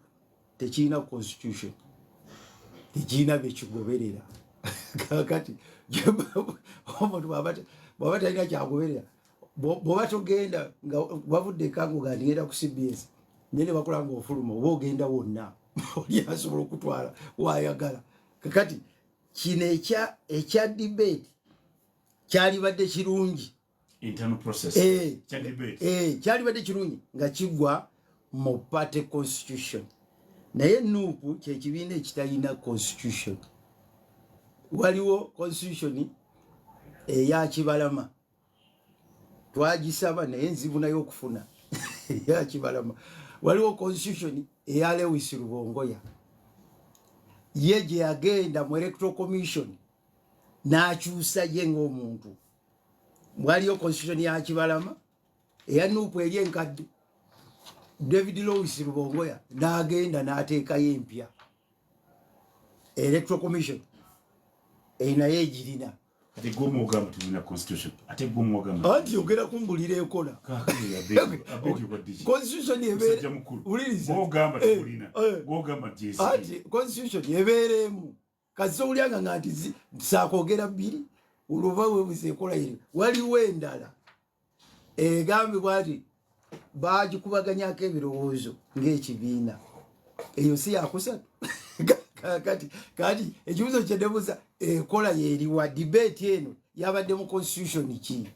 tekirina constitution, tekirina byekigoberera. Kakati omuntu bw'aba talina kyagoberera, bw'oba togenda nga wavudde ekango ga nti ngenda ku CBS, naye ne bakola nga ofuluma oba ogenda wonna, oli asobola okutwala wayagala. Kakati kino ekya debate kyalibadde kirungi. Internal process kya debate. Kyalibadde kirungi nga kigwa mu party constitution, naye NUP kyekibiina ekitalina constitution. Waliwo constitution eya Kibalama, twagisaba naye nzibu naye okufuna eya Kibalama. Waliwo constitution eya Lewis Rubongoya, ye gye yagenda mu Electoral Commission n'akyusa ye ng'omuntu. Waliyo constitution ya Kibalama eya NUP eri enkadde, David Lewis Rubongoya n'agenda n'ateekayo empya. Electoral Commission enaye egirina. Kati gwe omwogamba tulina constitution, ate gwe omwogamba. Anti yogera kumbulira ekola constitution ebeera, wuliriza. Gwogamba tulina, gwogamba gyesi. Anti constitution ebeera emu, kasita owulyanga nga nti saakwogera bbiri, oluba webuza ekola eri. Waliwo endala egambibwa nti bagikubaganyako ebirowoozo ng'ekibiina. Eyo si yakusatu. Kati kati ekibuzo kyenebuuza, ekola yeriwa? Debate eno yabadde mu constitution ki?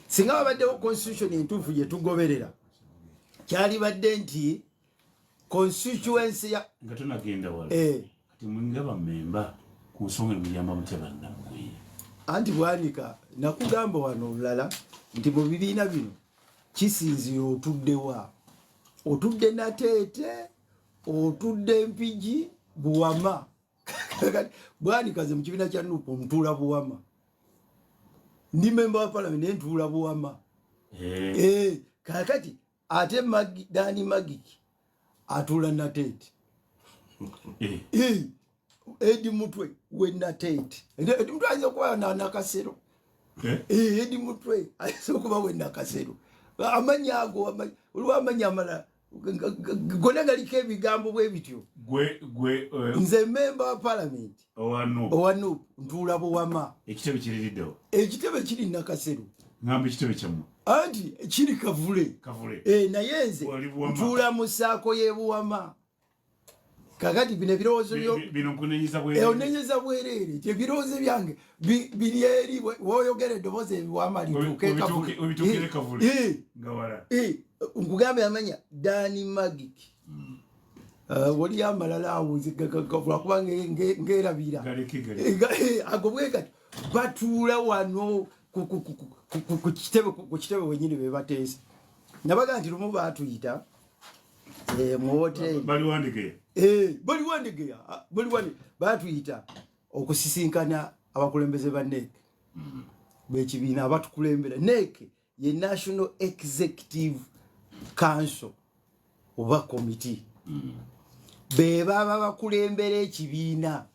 Singa babaddewo constitution entuufu gye tugoberera, kyalibadde nti constituency ya Nga tonagenda wala, kati mwenga bamemba ku nsonga eno muyamba mutya bannammwe? Anti Bwanika, nakugamba wano olulala nti mu bibiina bino kisinzira otuddewa. Otudde Nateete, otudde Mpigi, Buwama. Kati Bwanika, ze mu kibiina kya NUP omutuula Buwama. Ndi memba wa parliament naye ntuula Buwama. Kakati ate Dani Magiki atuula Nateete. Edi Mutwe we Nateete. Edi Mutwe ayinza okuba Nakasero. Edi Mutwe ayinza okuba we Nakasero. Amanya ago, waliwo amanya amalala gonna galiko ebigambo bwe bityo. Gwe Nze memba wa parliament owa NUP. Owa NUP, ntuula Buwama. Ekitebe kiririddewo? Ekitebe kiri Nakasero. Ngamba ekitebe kyammwe. Anti kiri Kavule. Kavule. Naye nze Wali Buwama. ntuula mu SACCO y'e Buwama. Kakati bino ebirowoozo byo Bino nkunenyeza bwereere. Onenyeza bwereere ti ebirowoozo byange biri eri woyogera eddoboozi ebiwama lituuke e Kavule. Webituukire Kavule. Nga wala. Nkugambe amanya Dani Magic. Wali amalala awo nze lwakuba ngerabira. Galeke, galeke. Ago bwe kati batuula wano ku kitebe wenyini be bateesa. Nabaga nti lumu baatuyita mu woteri. Bali Wandegeya. Bali Wandegeya, bali wande baatuyita okusisinkana abakulembeze ba NEC b'ekibiina abatukulembera. NEC ye National Executive Council oba committee, be baba bakulembera ekibiina.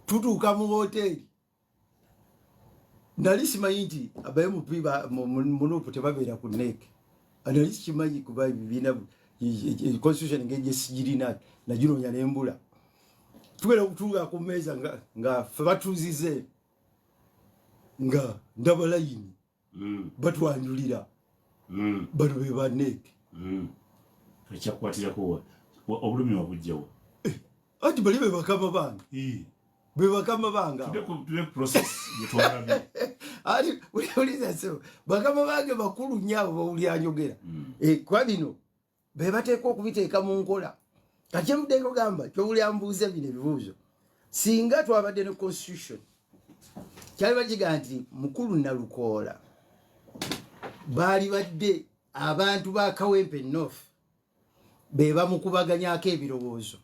Tutuuka mu woteeri, nali simanyi nti aba MP mu NUP tebabeera ku NEC. Nali sikimanyi kuba ebibiina constitution engeri gyesigirina naginoonya nembula. Tugenda okutuuka ku mmeeza nga ffe batuuzize, nga ndaba layini batwanjulira, bano be ba NEC. Ekyakukwatirako obulumi wabujjawa? Anti bali be bakama bange, be bakama bange abo. Tule process gyetwalabye. Ati uliza sebo, bakama bange bakulu nnyo abo bawulira njogera. Kuba bino be bateeka okubiteeka mu nkola. Kati kyemudde kugamba, kyowulira mbuuza bino ebibuuzo, singa twabadde ne constitution, kyali bakigaa nti mukulu Nalukoola baali badde abantu ba Kawempe North be bamukubaganyako ebirowoozo.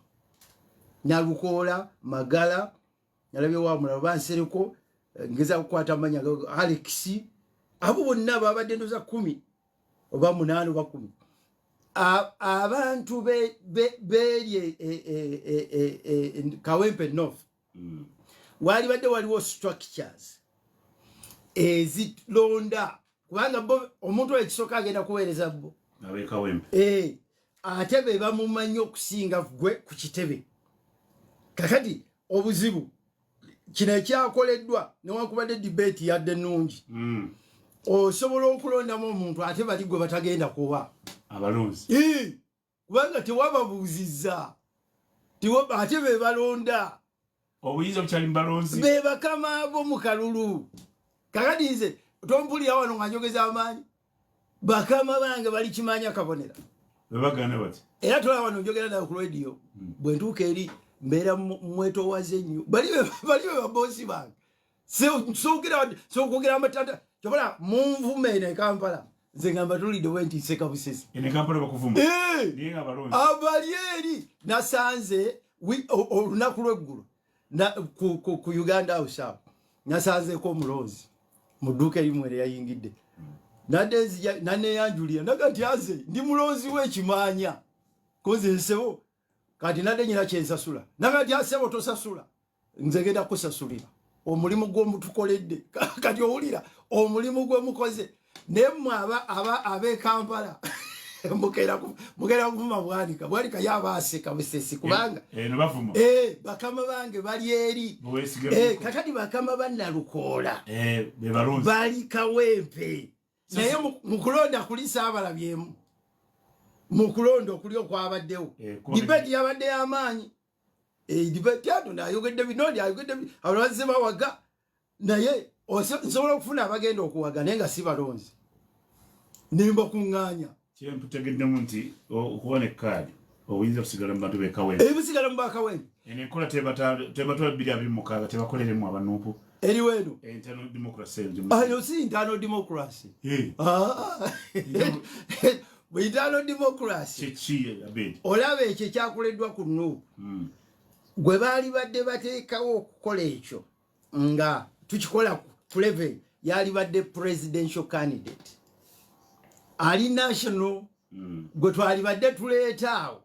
Nalukoola, Magala, nalabye wa mulala bansereko, ngeza kukwata amanya Alex, abo bonna babadde ndoza 10 oba 8 oba 10. Abantu beeri Kawempe North, wali badde waliwo structures ezilonda, kubanga bo omuntu oyo ekisooka agenda kuweereza bo abekawempe. Ate be bamumanyi okusinga gwe ku kitebe. Kakati obuzibu kino ekyakoleddwa, newankubadde debate yadde nnungi, osobola okulondamu omuntu ate bali gwe batagenda kuwa. Abalonzi. Kubanga tewababuuzizza, ate be balonda. Obuyinza bukyali mu balonzi. Be bakama bo mu kalulu. Kakati nze tompulira wano nga njogeza amaanyi, bakama bange bali kimanya kabonera. Bebagaana bati. Era tolaba wano njogera nawe ku radio, bwe ntuuka eri mbeera mwetowaze nnyo. Bali be babosi bange. Sokwogera amatata kyobola munvuma eno e Kampala, nze ngamba tulidde bwe nti nseka busesi. Ene Kampala bakuvuma? Naye nga abalonzi. Abali eri nasanze olunaku lweggulo ku Uganda House awo nasanzeeko omulonzi mu dduuka erimu ere yayingidde, nadde nzija naneyanjulira, naga nti aze ndi mulonzi w'ekimanya koze nsebo, kati nadde nyina kyensasula. Naga nti asebo tosasula, nze ngenda kusasulira omulimu gw'omutukoledde. Kati owulira omulimu gwe mukoze, naye mmwe ab'e Kampala mukeera kuvuma Bwanika. Bwanika yaba aseka busesi kubanga Eno bavuma. Bakama bange bali eri. Bwesiga. Kakati bakama bannalukoola Be balonzi. bali Kawempe, naye mu kulonda kuli saabalabyemu. Mu kulonda okuli okwabaddewo, debate yabadde y'amaanyi. Debate ano nayogedde bino, ayogedde, abalwazi bawaga, naye nsobola okufuna abagenda okuwaga naye nga si balonzi, nembakuŋŋaanya. Kyemputegeddemu nti okuba ne kaadi obuyinza busigala mu bantu b'e Kawempe. Busigala mu bakawempe. Eno enkola tebatwala 2026, tebakoleremu aba NUP. Eriwo eno. Internal democracy. Ayo si internal democracy. Bwe internal democracy Kiki, Abedi? Olaba ekyo ekyakoleddwa ku NUP, gwe baali badde bateekawo okukola ekyo nga tukikola ku level yali badde presidential candidate ali national, gwe twali badde tuleeta awo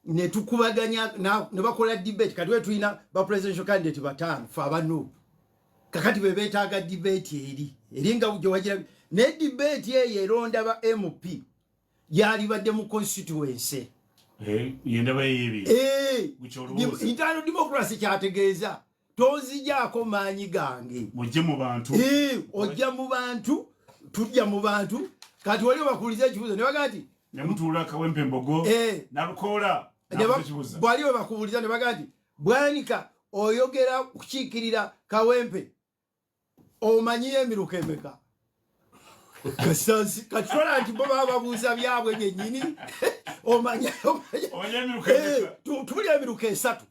ne tukubaganya ne bakola debate. Kati we tulina ba presidential candidate bataano fe aba NUP. Kakati be beetaaga debate eri eringa gye wagira, naye debate eyo eronda ba MP yali badde mu constituency. Yendaba yeebiri. Internal democracy kyategeeza tonzijaako maanyi gange. Mujje mu bantu. Ojja mu bantu, tujja mu bantu. Kati wali obakuuliza ekibuuzo ne bagaa nti Nemutuula Kawempe Mbogo, Nalukoola. Bwali we bakubuuliza ne bagaa nti, "Bwanika, oyogera kukiikirira Kawempe, omanyiyo emiruka emeka?" Kasansi katwala nti bo baba babuuza byabwe byennyini. Omanya tubuli emiruka esatu.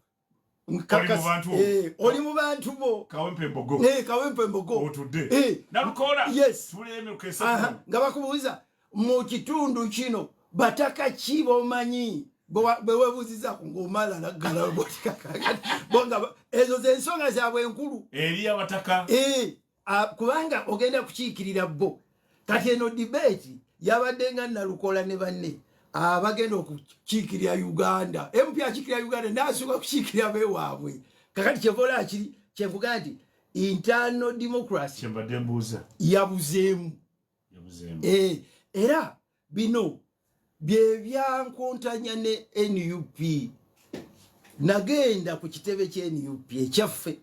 Oli mu bantu bo. Oli mu bantu bo. Kawempe Mbogo. Kawempe Mbogo. Otudde. Nalukoola. Yes. Tubuli emiruka esatu. Nga bakubuuza mu kitundu kino bataka ki bomanyi, bwe weebuuzizaako ng'omala naggala bonga ezo zensonga zaabwe enkulu. Eri abataka. Kubanga ogenda kukiikirira bo. Kati eno debate yabadde nga Nalukola ne banne abagenda okukiikirira Uganda, MP akiikirira Uganda nasooka kukiikirira bewaabwe. Kakati kyevola kiri kyenkugaa nti internal democracy Kyembadde mbuuza. yabuzeemu. Yabuzeemu. Era bino bye byankontanya ne NUP. Nagenda ku kitebe kye NUP ekyaffe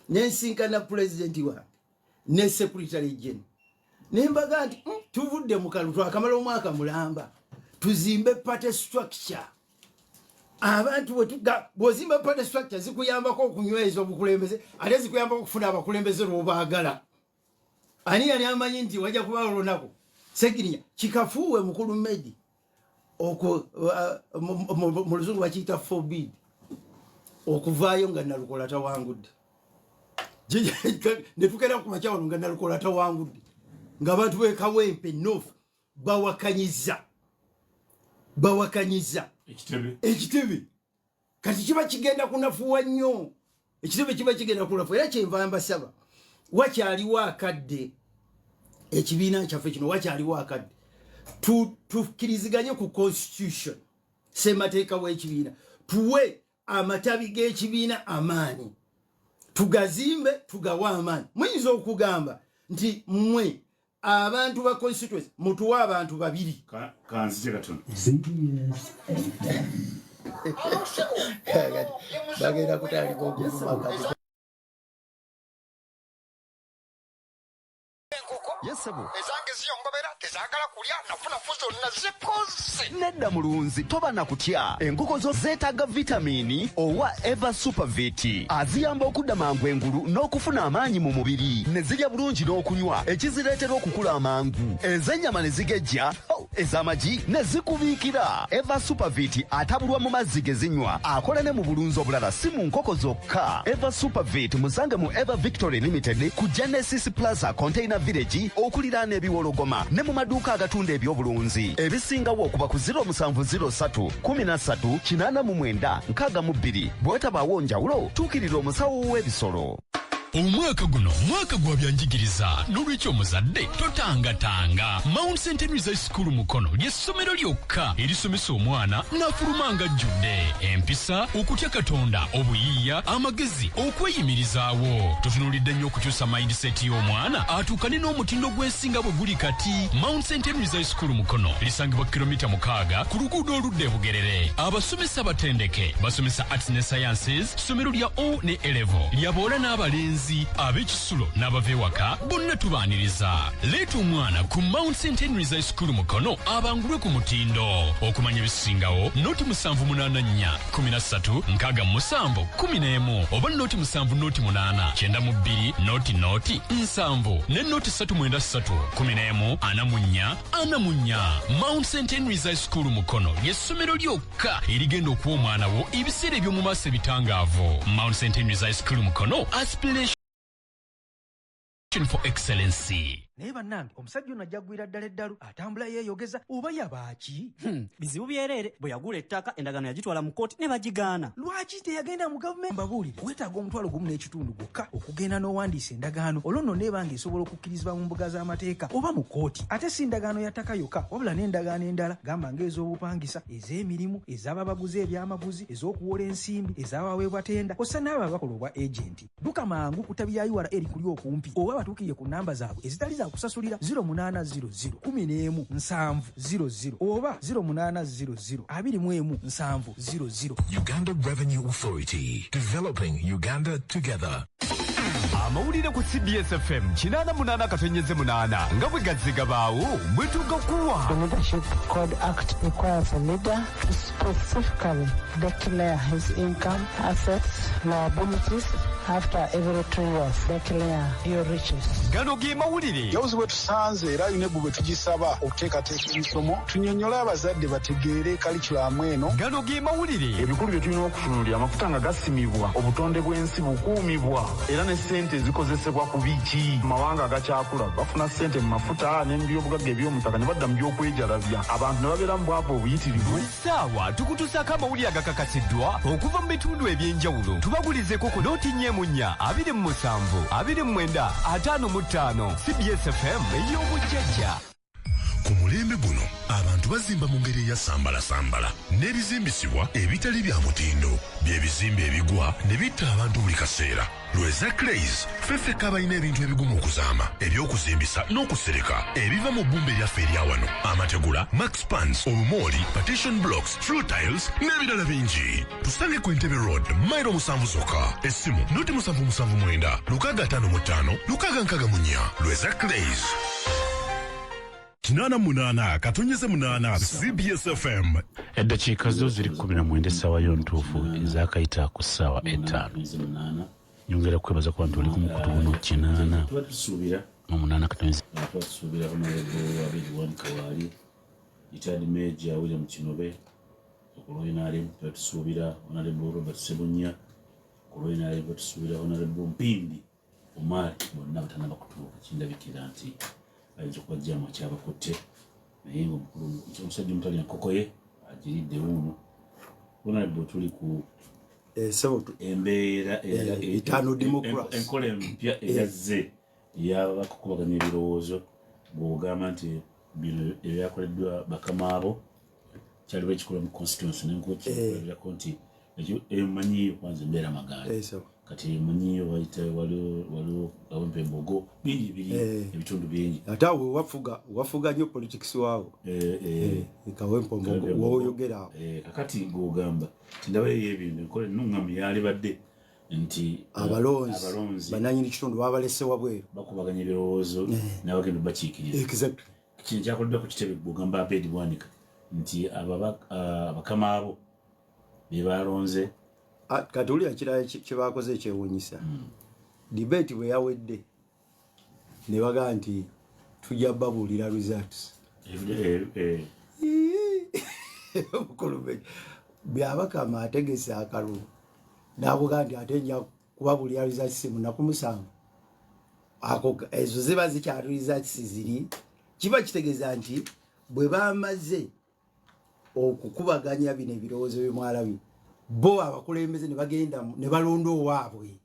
nensinkana pulezidenti wange ne secretary general, nembaga nti, tuvudde mu kalulu, twakamala omwaka mulamba, tuzimbe party structure." Abantu bw'ozimba party structure zikuyambako okunyweza obukulembeze, ate zikuyambako okufuna abakulembeze lwobaagala. Ani yali amanyi nti wajja kubawo olunaku Segirinya kikafuuwe mukulu Medi mu luzungu bakiyita forbid okuvaayo nga Nalukola tawangudde, netukera ku makya wano nga Nalukola tawangudde, ng'abantu b'e Kawempe North bawakanyiza bawakanyiza ekitebe. Ekitebe kati kiba kigenda kunafuwa nnyo, ekitebe kiba kigenda kunafuwa. Era kyenva mbasaba, wakyaliwo akadde, ekibiina kyaffe kino wakyaliwo akadde tukkiriziganye ku constitution, semateeka w'ekibiina, tuwe amatabi g'ekibiina amaanyi, tugazimbe, tugawe amaanyi. Muyinza okugamba nti mmwe abantu ba constituency mutuwe abantu babiri. Kanzije katono. CBS FM. Bagenda kutandika okuvuma kati. Yesebo. Ezange ziyongobera, tezaagala kulya, nafunafu zonna zikoze. Nedda mulunzi, toba na kutya. Enkoko zo zeetaaga vitamini owa Eva Supervit aziyamba okudda mangu engulu n'okufuna amaanyi mu mubiri, ne zirya bulungi n'okunywa, ekizireetera okukula amangu, ez'ennyama ne zigejja, oh, ez'amagi ne zikubiikira. Eva Supervit atabulwa mu mazzi ge zinywa, akola ne mu bulunzi obulala, si mu nkoko zokka. Eva Supervit musange mu Eva Victory Limited ku Genesis Plaza, Container Village, okuliraana ebiwologoma, ne mu maduuka agatunda ebyobulunzi. Ebisingawo okuba ku 0703 13 89 62. Bwetabaawo njawulo, tuukirira omusawo w'ebisolo. Omwaka guno mwaka gwa byanjigiriza, n'olwekyo omuzadde totangatanga. Mount St Henry's High School Mukono ly'essomero lyokka erisomesa omwana n'afuluma nga ajjudde empisa, okutya Katonda, obuyiiya, amagezi, okweyimirizaawo. Tutunuulidde nnyo okukyusa mindset y'omwana atuukane n'omutindo gw'ensi nga bwe guli kati. Mount St Henry's High School Mukono lisangibwa kilomita 6 ku luguudo oludda e Bugerere. Abasomesa batendeke, basomesa arts ne sciences. Ssomero lya O ne A level, lyaboola n'abalenzi. Abayizi, ab'ekisulo n'abava ewaka bonna tubaaniriza. Leeta omwana ku Mount St Henrys High School Mukono abangulwe ku mutindo. Okumanya ebisingawo, 0 784 13 67 11 oba 0 7 08 92 00 70 ne 0 393 11 44 44. Mount St Henrys High School Mukono ly'essomero lyokka erigenda okuwa omwana wo ebiseera eby'omu maaso ebitangaavu. Mount St Henrys High School Mukono, aspiration for excellency. Naye bannange, omusajja ono ajja ggwira ddala eddalu, atambula yeeyogeza, oba yabaaki? Bizibu byereere. Bwe yagula ettaka, endagaano yagitwala mu kooti ne bagigaana. Lwaki teyagenda mu gavumenti? Mbabuulire, weetaaga 15,000 gwokka okugenda n'owandiisa endagaano, olwo nno neeba nga esobola okukkirizibwa mu mbuga z'amateeka oba mu kooti. Ate si ndagaano ya ttaka yokka, wabula n'endagaano endala, gamba ng'ez'obupangisa, ez'emirimu, ez'ababaguzi ebyamaguzi, ez'okuwola ensimbi, ez'abaweebwa tenda, kw'ossa n'abo abakola obwa agenti. Dduka mangu ku ttabi lya URA erikuli okumpi, oba batuukirire ku namba zaabwe ezitali za kusasulira, 0800 11 70 00 oba 0800 21 70 00. Uganda Revenue Authority. Developing Uganda together. Amawulire ku CBS FM 88.8, nga bwe gazze gabaawo bwe tugakuwa. The Leadership Code Act requires a leader to specifically declare his income, assets, liabilities after every 2 years. Declare your riches. Gano ge mawulire. Jawuzi bwe tusanze era UNEB bwe tugisaba okuteekateeka emisomo, tunnyonnyole abazadde bategeere curriculum eno. Gano ge mawulire. Ebikulu bye tulina okutunuulira, amafuta nga gasimibwa, obutonde bw'ensi bukuumibwa, era ne ssente ezikozesebwa ku biki. Mawanga agakyakula bafuna ssente mu mafuta n'ebyobugagga eby'omutaka, ne badda mu by'okwejalabya, abantu ne babeera mu bwavu obuyitirivu. Buli ssaawa tukutuusaako amawulire agakakasiddwa okuva mu bitundu eby'enjawulo. Tubagulizeko ku 044 27 29 55. CBS FM ey'obujjajja. Ku mulembe guno abantu bazimba mu ngeri eyasambalasambala n'ebizimbisibwa ebitali bya mutindo, bye bizimbe ebigwa ne bitta abantu buli kaseera. Lweza Clays ffeffeka abalina ebintu ebigumu okuzaama, ebyokuzimbisa n'okusereka, ebiva mu bbumba eryaffe erya wano: amategula, maxpans, obumooli, partition blocks, floor tiles n'ebirala bingi. Tusange ku Entebbe Road, mairo 7 zokka. Essimu 0779 655 664. Lweza Clays, 88.8 CBS FM. Eddakiika zo ziri 19, essaawa yo ntuufu ezakayita ku ssaawa 5. Nyongera kwebaza kuba nti oli ku mukutu guno 8 Tuba tusuubira mu 8 katonyeza. Tuba tusuubira Honorable Abed Bwanika waali, retired Major William Kinobe ku lw'NRM, tuba tusuubira Honorable Robert Sebunya ku lw'NRM, tuba tusuubira Honorable Mpindi Omar. Bonna batanaba kutuuka. Kindabikira nti ayinza okuba jjaamu akyabakutte, naye nga omukulu omusajja omutalya nkoko ye agiridde wuuno. Honorable, tuli ku embeera Etaano democracy. Enkola empya eyazze eyabakukubaganya ebirowoozo, bw'ogamba nti bino ebyakoleddwa bakamaabo kyaliwo ekikolwa mu constituency, nenkuwekirako nti ekyo emanyiyo kwanza embeera Maganda. Kati emanyiyo bayita waliwo Kawempe, Mbogo, bingi biri ebitundu bingi. Ate awo wafuga, wafuga nnyo politics waawo Kawempe Mbogo woyogera awo. Kakati gwogamba nti ndabayo ebintu, enkola ennuŋŋamu yalibadde nti abalonzi abalonzi bananyini kitundu babalese wabweru. Bakubaganya ebirowoozo n'abagenda bakiikiriza. Kino kyakoleddwa ku kitebe, gwogamba Abed Bwanika nti abakama abo be balonze. Ah, kati wulira kirala kyebakoze ekyewuunyisa. Debate bwe yawedde ne bagaa nti tujja babuulira results. Mukulu Byabakama ategese akalulu nakugaa nti ate nja kubabuulira results mu naku 7. Ako ezo ziba zikyali results ziri, kiba kitegeeza nti bwe bamaze okukubaganya bino ebirowoozo byemwalabye, bo abakulembeze ne bagenda ne balonda owaabwe.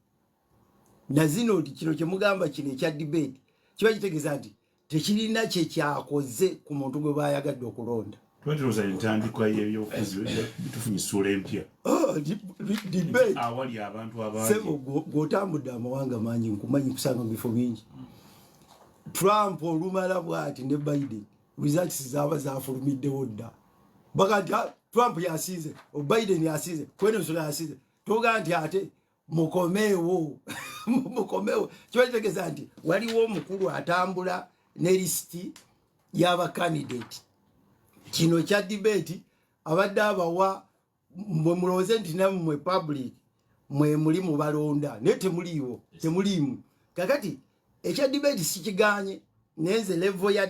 Nazino nti kino kyemugamba kino ekya debate kiba kitegeeza nti tekirina kyekyakoze ku muntu gwe bayagadde okulonda. Twatulowooza entandikwa y'ebyobufuzi tufunye essuula empya. Ah, debate awali abantu abangi. Sebo, gw'otambudde amawanga mangi, nkumanyi kusanga mu bifo bingi. Trump olumala bwati ne Biden, results zaaba zafulumiddewo dda. Baga nti, "Ah, Trump yasinze, Biden yasinze, kweno ensolo yasinze." Toga nti ate mukomeewo. Mukomewo. Kiba kitegeeza nti waliwo omukulu atambula ne lisiti y'abakandidate. Kino ekya debate abadde abawa, mwe mulowooze nti nammwe public mwe muli mubalonda, naye temuliiwo, temuliimu. Kakati ekya debate sikiganye, naye nze level ya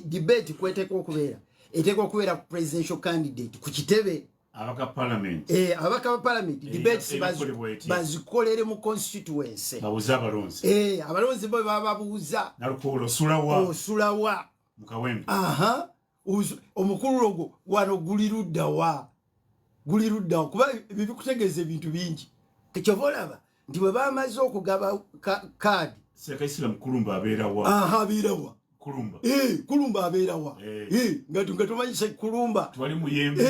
debate kweteekwa okubeera, eteekwa okubeera ku presidential candidate, ku kitebe. Abaka parliament. Abaka ba parliament, debates ebikolebwa etya? Bazikolere mu constituency. Babuuze abalonzi. Abalonzi bo bababuuza. Nalukoola, osulawa? Osulawa? Mukawempe. Aha. Omukululo gwo wano guli luddawa? Guli luddawa? Kuba ebyo bikutegeeza ebintu bingi. Kyova olaba nti bwe bamaze okugaba kaadi, Sekaisira Mukulumba abeerawa? Aha, abeerawa? Kulumba. Kulumba abeerawa? Nga tomanyi se Kulumba. Twali muyembe.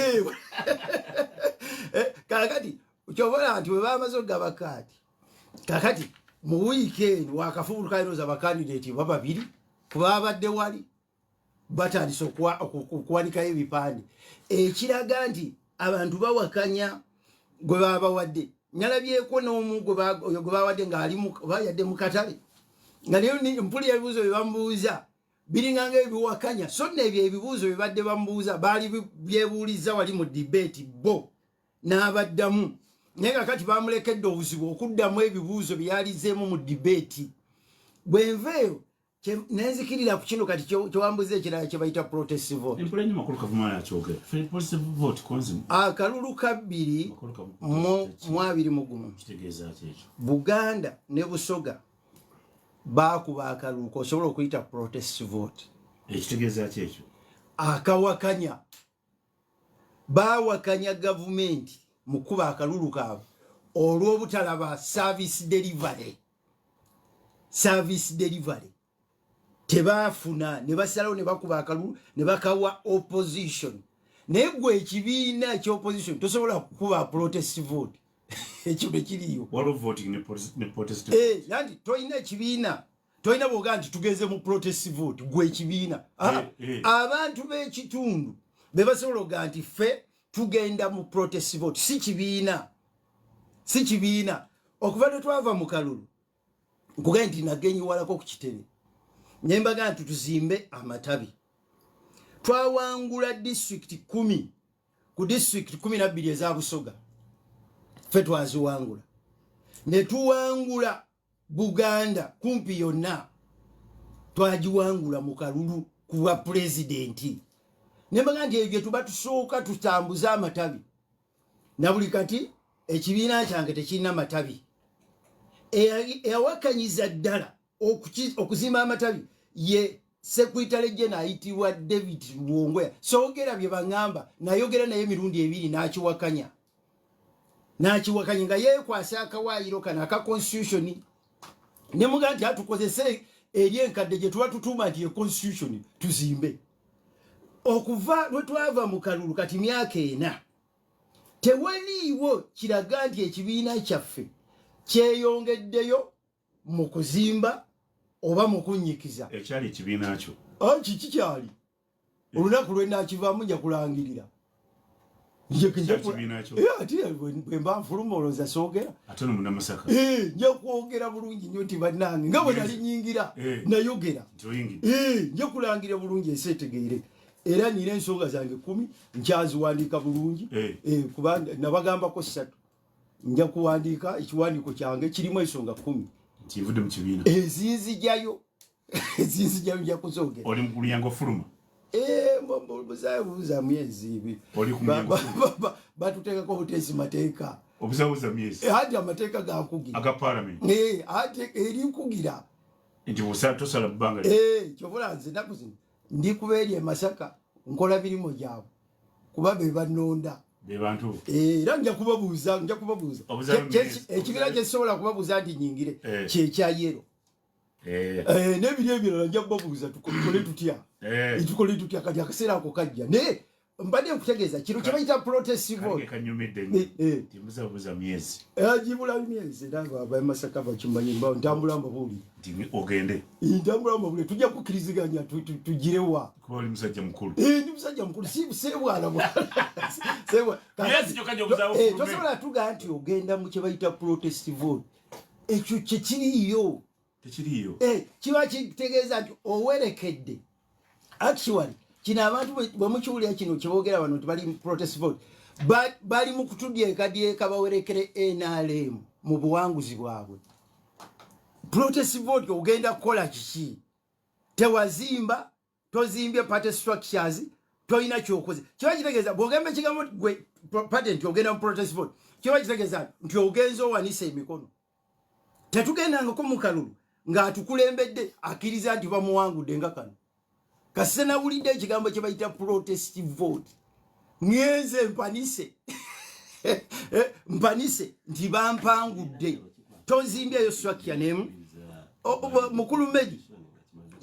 Kakati kyova olaba nti bwe bamaze okugaba kaadi, kakati mu wiiki eno wakafubulukairooza bakandidati ba babiri kuba babadde wali batandise okuwanikayo ebipande, ekiraga nti abantu bawakanya gwe babawadde. Nalabyeko n'omu oyo gwe bawadde ng'ali oba yadde mu katale, nga naye mpulira ebibuuzo bye bamubuuza biringa nga ebiwakanya. So nno ebyo ebibuuzo bye badde bamubuuza baali byebuuliza wali mu debate bo n'abaddamu, naye nga kati bamulekedde obuzibu okuddamu ebibuuzo bye yalizeemu mu debate. Bwenveeyo nenzikirira ku kino kati kyewambuza ekirala kye bayita protest vote. Empula nnyo Makulu Kavumala akyogera. Fe protest vote konzi. Akalulu ka bbiri mu abiri mu gumu. Kitegeeza ki ekyo? Buganda ne Busoga baakuba akalulu kosobola okuyita protest vote. Ekitegeeza ki ekyo? Akawakanya, baawakanya gavumenti mu kuba akalulu kaabwe olw'obutalaba service delivery. Service delivery tebaafuna, ne basalawo ne bakuba akalulu ne bakawa opposition. Naye gwe ekibiina ekyopposition tosobola kukuba protest vote, ekyo tekiriyo. Waliwo voting ne protest. Anti tolina ekibiina, tolina bwogaa nti tugenze mu protest vote gwe ekibiina. Abantu b'ekitundu be basobola okugaa nti ffe tugenda mu protest vote, si kibiina, si kibiina. Okuva lwe twava mu kalulu, nkugambye nti nagenyiwalako ku kitebe ne mbaga nti tuzimbe amatabi. Twawangula disitulikiti 10 ku disitulikiti 12 eza Busoga, ffe twaziwangula, ne tuwangula Buganda kumpi yonna twagiwangula mu kalulu ku bwa pulezidenti. Ne mbaga nti ebyo bye tuba tusooka tutambuze amatabi. Na buli kati ekibiina kyange tekirina matabi. Eyawakanyiza ddala okuzimba amatabi ye Secretary General ayitibwa David Lubongoya. Soogera bye baŋŋamba, nayogera naye emirundi ebiri n'akiwakanya, n'akiwakanya nga yeekwasa akawaayiro kano aka constitution. Ne mugaa nti atukozese eri enkadde gye tuba tutuuma nti ye constitution tuzimbe. Okuva lwe twava mu kalulu kati myaka 4, tewaliiwo kiraga nti ekibiina kyaffe kyeyongeddeyo mu kuzimba oba mu kunnyikiza. Ekyali ekibiina kyo? Kiki kyali olunaku lwe nakivaamu nja kulangirira. Ekibiina kyo? Ate bwe mba nfuluma olowooza soogera? Ate no Munnamasaka. Nja kwogera bulungi nnyo nti bannange, nga bwe nali nyingira nayogera. Nti oyingidde. Nja kulangira bulungi ensi etegeere, era nina ensonga zange 10 nkyaziwandiika bulungi. Kuba nabagambako ssatu, nja kuwandiika ekiwandiiko kyange kirimu ensonga 10. Nti nvudde mu kibiina. Ezinzijayo, ezinzijayo nja kuzogera. Oli mu kulyango fuluma? Buza myezi 2. Oli ku mulyango. Batuteekako buteesi mateeka. Obuzabuza myezi. Anti amateeka gankugira. Aga parliament. Ate eri nkugira. Nti busa tosala bbanga. Kyovula nze ennaku zino ndi kuba eri e Masaka nkola mirimu gyabwe kuba be bannonda. Be bantu. Era nja kubabuuza, nja kubabuuza. Obuzayo myezi. Ekibiina kye sobola kubabuuza nti nyingire kyekya yellow. N'ebiri ebirala nja kubabuuza tukole tutya, tukole tutya. Kati akaseera ako kajja, naye mbadde nkutegeeza kino kye bayita protest vote. Kange kanyumidde nnyo. Nti mbuzabuza myezi. Gibula myezi, era abamasaka bakimanyi, ntambula mbabuulire. Nti ogende. Ntambula mbabuulire, tujja kukkiriziganya tugirewa. Kuba oli musajja mukulu. Ndi musajja mukulu, si sebwana bwana. Sebwa. Myezi gyokka gy'obuzaawo fulume. Tosobola tugaa nti ogenda mu kye bayita protest vote. Ekyo kyekiriiyo. Tekiriiyo. Kiba kitegeeza nti owerekedde. Actually kino abantu bwe mukiwulira kino kyeboogera wano nti bali protest vote, bali mu kutudyekadyeka bawerekere NRM mu buwanguzi bwabwe. Protest vote ogenda kukola kiki? Tewazimba, tozimbye party structures, tolina kyokoze. Kiba kitegeeza bw'ogamba ekigambo gwe party nti ogenda mu protest vote, kiba kitegeeza nti ogenza owanisa emikono. Tetugendangako mu kalulu ng'atukulembedde akkiriza nti bamuwangudde nga kano. Kasita nawulidde ekigambo kye bayita protest vote, ŋŋenze mpanise mpanise nti bampangudde. Tozimbyeyo structure nemu. Mukulu Medi,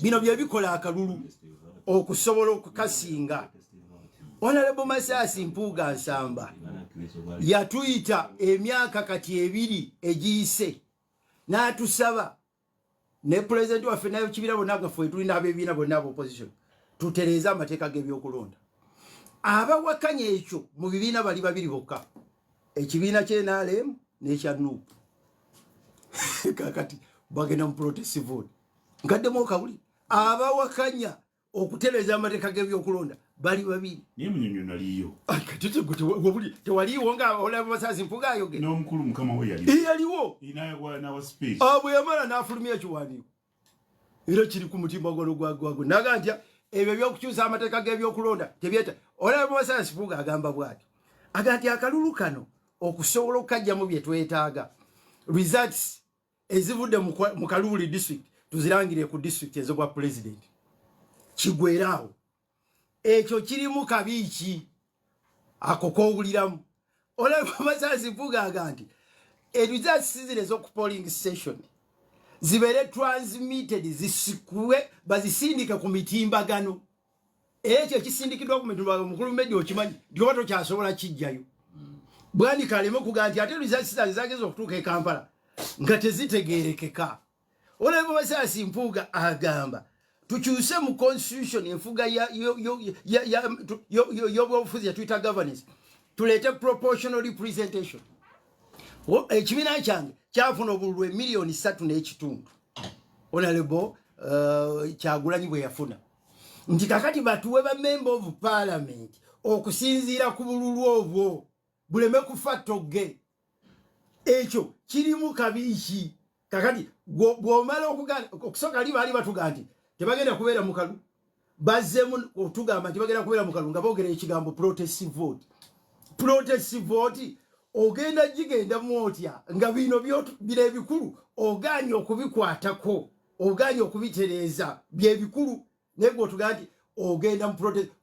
bino bye bikola akalulu okusobola okukasinga. Honorable Mathias Mpuuga Nsamba yatuyita emyaka kati 2 egiyise n'atusaba ne pulezidenti waffe n'ekibiina bonna nga ffe tulina ab'ebibiina bonna aba opposition tutereeze amateeka g'ebyokulonda. Abawakanya ekyo mu bibiina bali babiri bokka, ekibiina kya NRM n'ekya NUP. Kakati bagenda mu protest vote. Nkaddemu okawuli, abawakanya okutereeza amateeka g'ebyokulonda bali babiri. Naye Munyonyo naliyo. Kati tewaliiwo nga olaba Mathias Mpuuga ayogera. N'omukulu mukama we yaliwo. Yaliwo. N'awa speech. Bwe yamala n'afulumya ekiwandiiko era kiri ku mutimbagano gwagwe naga nti ebyo ebyokukyusa amateeka g'ebyokulonda tebyeta. Olaba Mathias Mpuuga agamba bw'ati, aga nti akalulu kano okusobola okukajjamu bye twetaaga, results ezivudde mu Kalubuli district tuzirangire ku district ez'obwa president, kigweraawo. Ekyo kirimu kabiiki ako kowuliramu. Olaba Mathias Mpuuga aga nti results zino ez'oku polling station zibeere transmitted, zisikwe, bazisindike ku mitimbagano. Ekyo ekisindikiddwa ku mitimbagano, mukulu Medi, okimanyi nti oba tokyasobola kijjayo. Bwanika aleme okugaa nti ate results zange zageza okutuuka e Kampala nga tezitegeerekeka. Olaba Mathias Mpuuga agamba tukyuse mu constitution, enfuga y'obwobufuzi yatuyita governance, tuleete proportional representation. Ekibiina kyange kyafuna obululu 3.5 emiliyoni, Honorable Kyagulanyi bwe yafuna, nti kakati batuwe ba member of parliament okusinziira ku bululu obwo, buleme kufa togge. Ekyo kirimu kabiiki. Kakati bw'omala okuganda okusooka ali baali batuga nti tebagenda kubeera mu kalu, bazzeemu otugamba nti bagenda kubeera mu kalu nga boogera ekigambo protest vote. Protest vote ogenda gigendamu otya nga bino bino ebikulu ogaanye okubikwatako, ogaanye okubitereeza byebikulu, naye gwe otugaa nti ogenda mu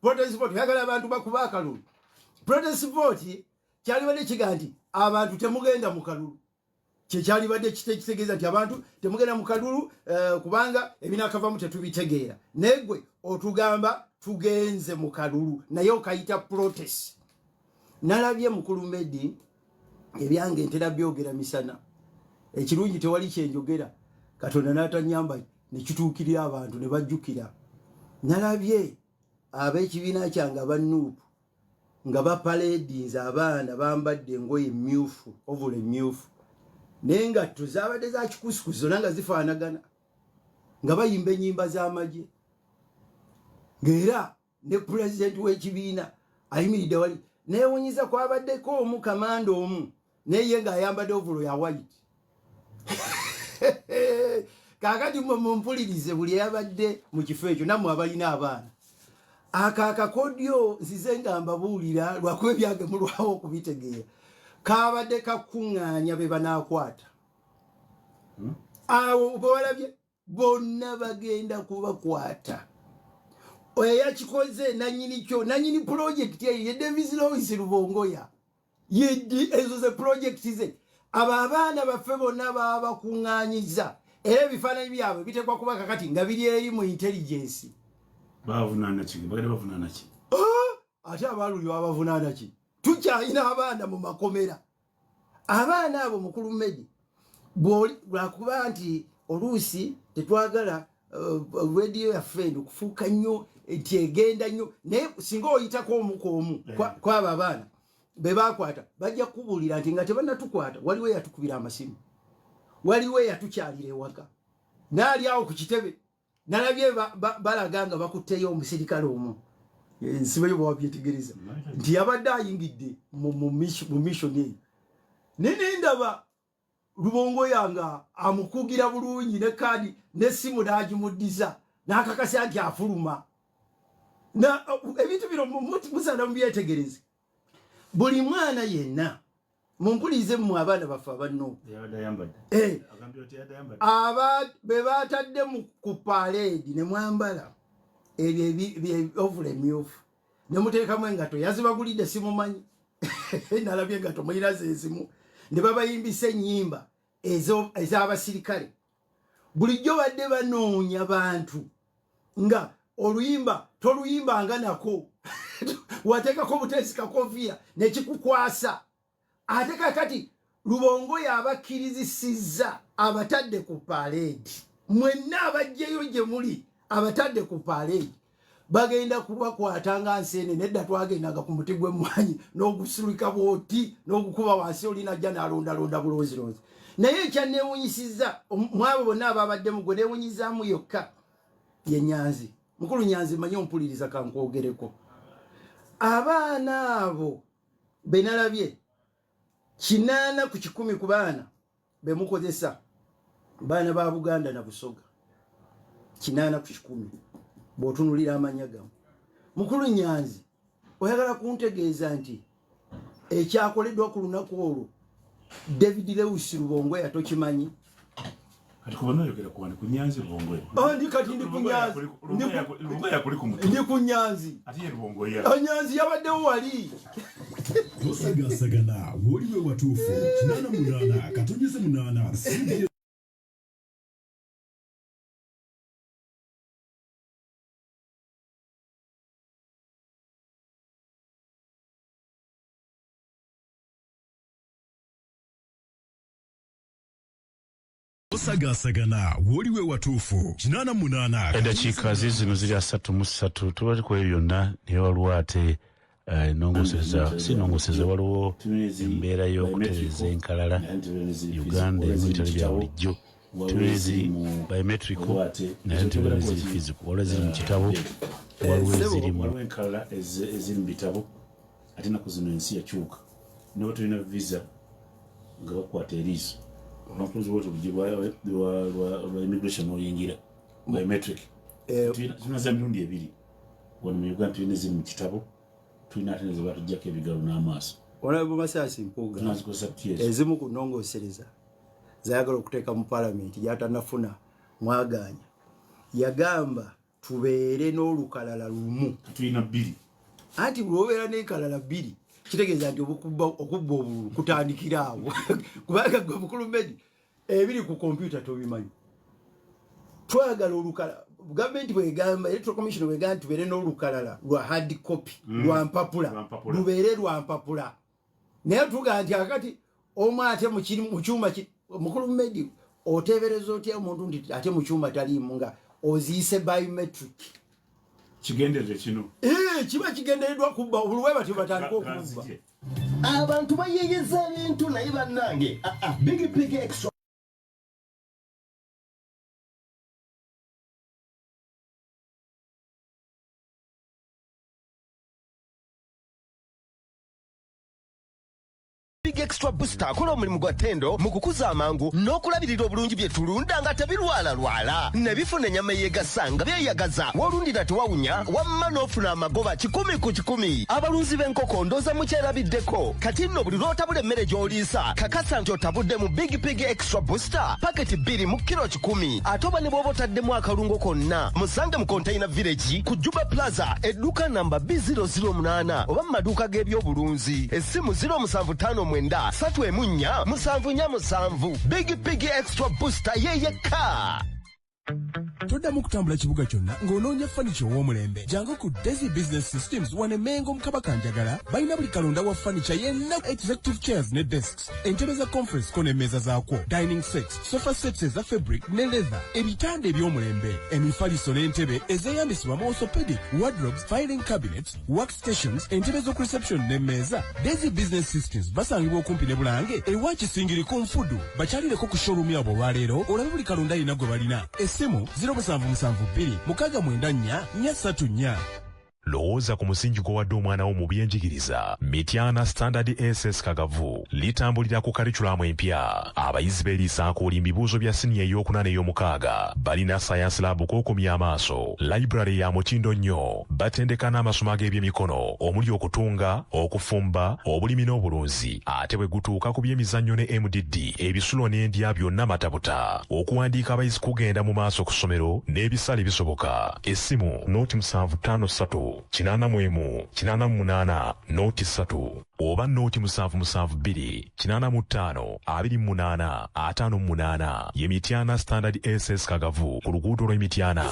protest vote? Oyagala abantu bakuba akalulu? Protest vote kyalibadde kigaa nti abantu temugenda mu kalulu. Kyekyalibadde kitegeeza nti abantu temugenda mu kalulu kubanga ebinaakavamu tetubitegeera. Naye gwe otugamba tugenze mu kalulu, naye okayita protest. Nalabye mukulu Medi, ebyange ntera byogera misana, ekirungi tewali kyenjogera Katonda n'atanyamba nekituukirira abantu ne bajjukira. Nalabye ab'ekibiina kyange aba NUP nga bapaledinze abaana bambadde engoye emyufu, overall emyufu, naye ngatto zabadde za kikusikusi zonna nga zifaanagana, nga bayimba ennyimba z'amagye, ng'era ne pulezidenti w'ekibiina ayimiridde wali. Neewunyiza kwabaddeko omu kamanda omu, naye ye ng'ayambadde overall ya white. Kaakati mwe mumpulirize, buli eyabadde mu kifo ekyo, nammwe abalina abaana, ako akakodyo nzize nga mbabuulira, lwakuba ebyange mulwawo okubitegeera. Kabadde kakuŋŋaanya be banaakwata awo bwewalabye bonna bagenda kubakwata. Eyakikoze nanyini kyo, nanyini pulojekiti eyo ye Davis Lewis Lubongoya. Yeddi ezo ze pulojekiti ze. Abo abaana baffe bonna babakuŋŋaanyiza, era ebifaananyi byabwe bitekwa kuba kakati nga biri eri mu intelligence. Bavunaana ki? Bagenda bavunaana ki? Ate abaaluli babavunaana ki? Tukyalina abaana mu makomera. Abaana abo, mukulu Medi, lwakuba nti oluusi tetwagala rediyo yaffe eno kufuuka nnyo nti egenda nnyo, naye singa oyitako omu ku omu kwabo abaana be bakwata, bajja kukubuulira nti nga tebannatukwata waliwo eyatukubira amasimu. Waliwo eyatukyalira ewaka naali awo ku kitebe, nalabye balaga nga bakutteyo omusirikale omu. Nsibayo bwewabyetegereza nti yabadde ayingidde mu mission eyo, naye nendaba Lubongoya nga amukugira bulungi ne kaadi n'essimu n'agimuddiza n'akakasa nti afuluma. Ebintu bino musaana mubyetegereze. Buli mwana yenna mumpulize, mmwe abaana baffe abanno be batadde ku paleedi ne mwambala ebyo ovula emyufu ne muteekamu engato, yazibagulidde simumanyi, nalabye engato mulina zezimu, ne babayimbisa ennyimba ez'abasirikale. Bulijjo badde banoonya bantu nga oluyimba toluyimbanga nako, wateekako buteesi kakofiya nekikukwasa. Ate kakati Lubongoya abakkirizisizza abatadde ku paleedi, mwenna abajjeyo gye muli abatadde ku paleedi bagenda kubakwata nga nseene. Nedda twagendaga ku muti gw'emmwanyi n'ogusulika bwoti n'ogukuba wansi, olinajja n'alondalonda bulonzironzi. Naye ekyanneewunyisizza mwabo bonna ababaddemu, gwe neewunyizaamu yokka ye Nyanzi. Mukulu Nyanzi, manyi ompuliriza, kankwogereko. Abaana abo benalabye 80% ku baana bemukozesa baana ba Buganda na Busoga, 80% bw'otunulira amanya gamu. Mukulu Nyanzi, oyagala kuntegeeza nti ekyakoleddwa ku lunaku olwo David Lewis Lubongoya tokimanyi? Kati kuba noyogera ku wani, ku Nyanzi, Lubongoya? Ndi kati ndi ku Nyanzi. Lubongoya kuli ku mutwe. Ndi ku Nyanzi. Ate ye Lubongoya? Nyanzi yabaddewo wali. Tosagasagana, woli we watuufu. 88.8. Tosagasagana, woli we watuufu. 88. Eddakiika zizino ziri 33. Tubali ku ebyo byonna, naye waliwo ate ennongoosereza, si nnongoosereza, waliwo embeera y'okutereeza enkalala. Uganda erimu ebitali bya bulijjo. Tulina ezi biometrical, naye tulina eziri physical. Waliwo eziri mu kitabo, waliwo eziri mu Waliwo enkalala eziri mu bitabo, ate ennaku zino ensi yakyuka, noba tulina visa nga bakwata eriiso oluggi lwa immigration oyingira biometric. Tulina za mirundi ebiri wano mu Uganda. Tulina eziri mu kitabo, tulina ate nezebatujjako ebigalo n'amaaso. Honorable Mathias Mpuuga Tunazikozesa tutya ezo? Ezimu ku nnongoosereza zayagala okuteeka mu palamenti gyatanafuna mwaganya, yagamba tubeere n'olukalala lumu. Tulina bbiri. Anti bw'obeera n'enkalala bbiri, kitegeeza nti okubba obululu kutandikira awo, kubanga gwe mukulu Medi ebiri ku kompyuta tobimanyi. Twagala olukala, gavumenti bwegamba, Electoral Commission bwegamba nti tubeere n'olukalala lwa hard copy, lwa mpapula, Lwa mpapula. Lubeere lwa mpapula. Naye tugamba nti akati omu ate mu kyuma mukulu Medi, oteebereza otya omuntu nti ate mu kyuma taliimu nga oziise biometric? Kigenderere kino. Kiba kigendereddwa kubba obululu, bwe batyo batandika okubba. Ganzije. Abantu bayeyeza ebintu, naye bannange, Big Pig Extra Big Extra Booster akola omulimu gwa ttendo mu kukuza amangu n'okulabirira obulungi bye tulunda nga tebirwalalwala, ne bifuna ennyama eyeegasa nga byeyagaza. W'olundira tewawunya, wamma n'ofuna amagoba 100%. Abalunzi b'enkoko ndooza mukyerabiddeko. Kati nno buli lw'otabula emmere gy'oliisa, kakasa nti otabudde mu Big Pig Extra Booster paketi 2 mu kiro 100, ate oba ne bw'oba otaddemu akalungo konna. Musange mu Container Village ku Juba Plaza, edduuka namba B008, oba mu maduuka g'ebyobulunzi. Essimu 0759 314 747. Big Pig Extra Booster yeyekka. Toddamu kutambula kibuga kyonna ng'onoonya fanica ow'omulembe. Jangu ku Daisy Business Systems wano e Mengo mu Kabaka Njagala. Balina buli kalonda wa fanica yenna, executive chairs ne desks, entebe za conference ko n'emmeeza zaakwo, dining sets, sofa sets eza fabric ne leather, ebitanda eby'omulembe, emifaliso n'entebe ezeeyambisibwa mu orthopedic, wardrobes, filing cabinets, workstations, entebe z'oku reception n'emmeeza. Daisy Business Systems basangibwa okumpi ne Bulange ewa Kisingiri ku Nfudu. Bakyalireko ku showroom yaabwe olwaleero olabe buli kalonda yenna gwe balina. Essimu 0772 694 434. Lowooza ku musingi gw'owadde omwana wo mu byenjigiriza. Mityana Standard SS Kagavu litambulira ku kalikulamu empya. Abayizi beeriisa nkuuli mu bibuuzo bya siniya ey'okuna n'ey'omukaaga. Balina science lab kw'okomya amaaso, library ya mutindo nnyo. Batendeka n'amasomo ag'ebyemikono omuli okutunga, okufumba, obulimi n'obulunzi. Ate bwe gutuuka ku by'emizannyo ne MDD, ebisulo n'endya byonna matabuta. Okuwandiika abayizi kugenda mu maaso ku ssomero n'ebisale bisoboka. Essimu 0753 81 88 03 oba 0772 85 28 58. Ye Mityana Standard SS Kagavu ku luguudo lw'e Mityana.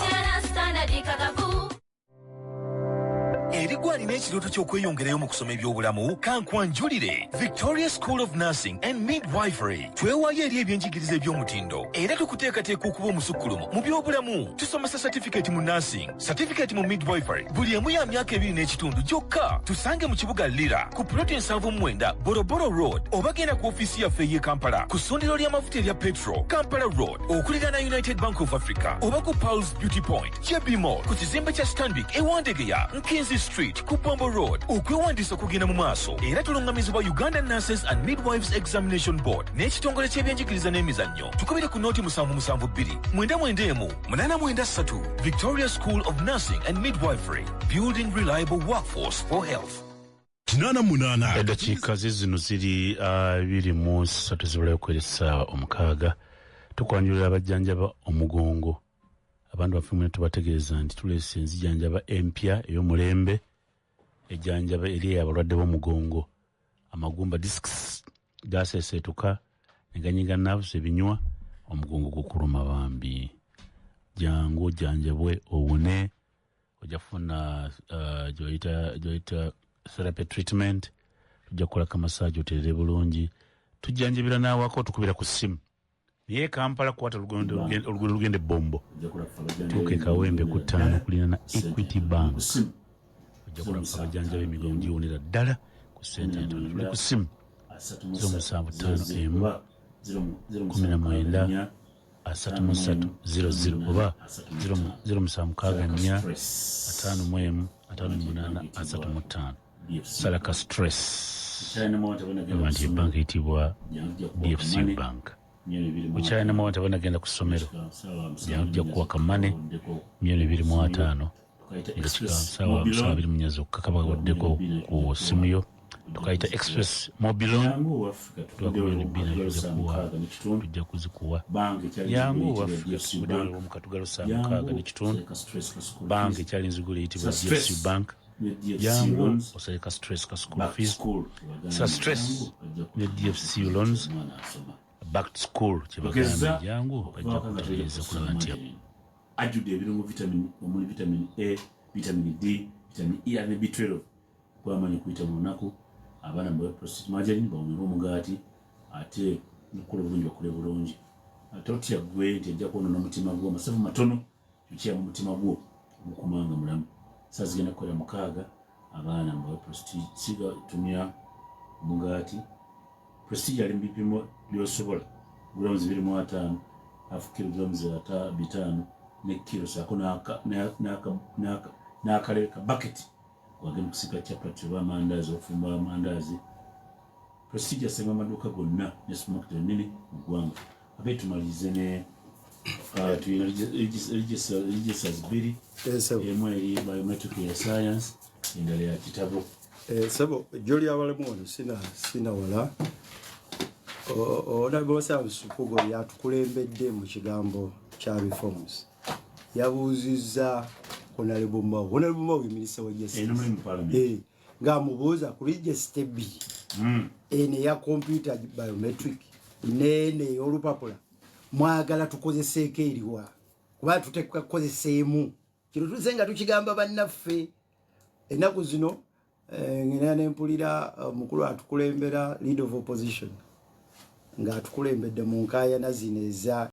Eri gwe alina ekirooto ky'okweyongerayo mu kusoma ebyobulamu, kankwanjulire Victoria School of Nursing and Midwifery. Twewaayo eri ebyenjigiriza eby'omutindo era tukuteekateeka okuba omusukkulumu mu byobulamu. Tusomesa certificate mu nursing, certificate mu midwifery, buli emu ya myaka 2.5 gyokka. Tusange mu kibuga Lira ku ploti 79 Boroboro Road, oba genda ku ofiisi yaffe ey'e Kampala ku ssundiro ly'amafuta erya Petro, Kampala Road, okuliraana United Bank of Africa, oba ku Pauls Beauty Point, JB Mall, ku kizimbe kya Stanbic e Wandegeya, Nkinzi Street ku Bombo Road. Okwewandiisa okugenda mu maaso era tulungamizibwa Uganda Nurses and Midwives Examination Board n'ekitongole ky'ebyenjigiriza n'emizannyo. Tukubire ku 0772 991 893. Victoria School of Nursing and Midwifery, building reliable workforce for health. 88. Eddakiika ze zino ziri 23 zibulayo okuwera essaawa 6. Tukwanjulira abajjanjaba omugongo. Abantu baffe mwena tubategeeza nti tuleese enzijanjaba empya ey'omulembe ejjanjaba eri abalwadde b'omugongo. Amagumba, discs gaseeseetuka ne ganyiga nerves, ebinywa, omugongo gukuluma, bambi jangu ojjanjabwe owone. Ojja kufuna gyoyita therapy treatment, tujja kukolako massage oterere bulungi. Tujjanjabira n'awaka, otukubira ku ssimu. Naye Kampala kwata olugendo olugenda Ebbombo, tuuka e Kawempe ku 5 kulina Equity Bank, ojja kulaba abajjanjaba emigongo giwonera ddala ku ssente entono. Tuli ku ssimu 0751 19 33 00 oba 0764 51 58 35. Salaka stress nti ebbanka eyitibwa DFC Bank. Okyalinamu abantu abanagenda ku ssomero, jangu tujja kukuwa kamane 25 million eddakiika saawa 24 zokka kabawaddeko ku ssimu yo. Tukayita Express Mobilon, tuwa 2 miliyoni, tujja kuzikuwa. Jangu waffe tukuddewo mu Katugalo saa 6.5. Banka ekyali nzigula eyitibwa DFC Bank. Jangu osale ka stress ka school fees, sa stress ne DFC Loans back to school. Kyebagambye, jangu bajja kutereeza okulaba nti ajjudde ebirungo vitamin omuli vitamin A, vitamin D, vitamin E ne B12 kwamanyi kuyita mu lunaku. Abaana bawe Prestige margarine bawumirwe omugaati ate nokukola obulungi, bakole bulungi. Ate otya gwe nti ejja kwonoona omutima gwo, amasavu matono kyokyamu omutima gwo ogukumanga mulamu. Saa zigenda kukolera 6. Abaana mubawe Prestige, siga tumya omugaati. Prestige ali mu bipimo byosobola, grams 25, half kilograms 5 ne kilo, saako n'akalebe ka bucket wagenda kusiika chapati oba amandaazi, okufumba amandaazi. Prestige asenga amaduuka gonna ne supermarket ennene mu ggwanga. Ate tumalirize ne tulina registers bbiri, emu eri biometric ya science, endala ya kitabo. Sebo joli abalemu wano sina wala. Honorable Sam Sukugo yatukulembedde mu kigambo kya reforms. Yabuuzizza Honorable Mao, Honorable Mao ye minisita wa justice. Eno muli mu parliament. Ng'amubuuza ku register ebbiri, eno eya computer biometric n'eno ey'olupapula, mwagala tukozeseeko eriwa? Kuba tuteekwa kukozesa emu. Kino tuzze nga tukigamba bannaffe ennaku zino. Ngenda ne mpulira omukulu atukulembera, leader of opposition, ng'atukulembedde mu nkaayana zino eza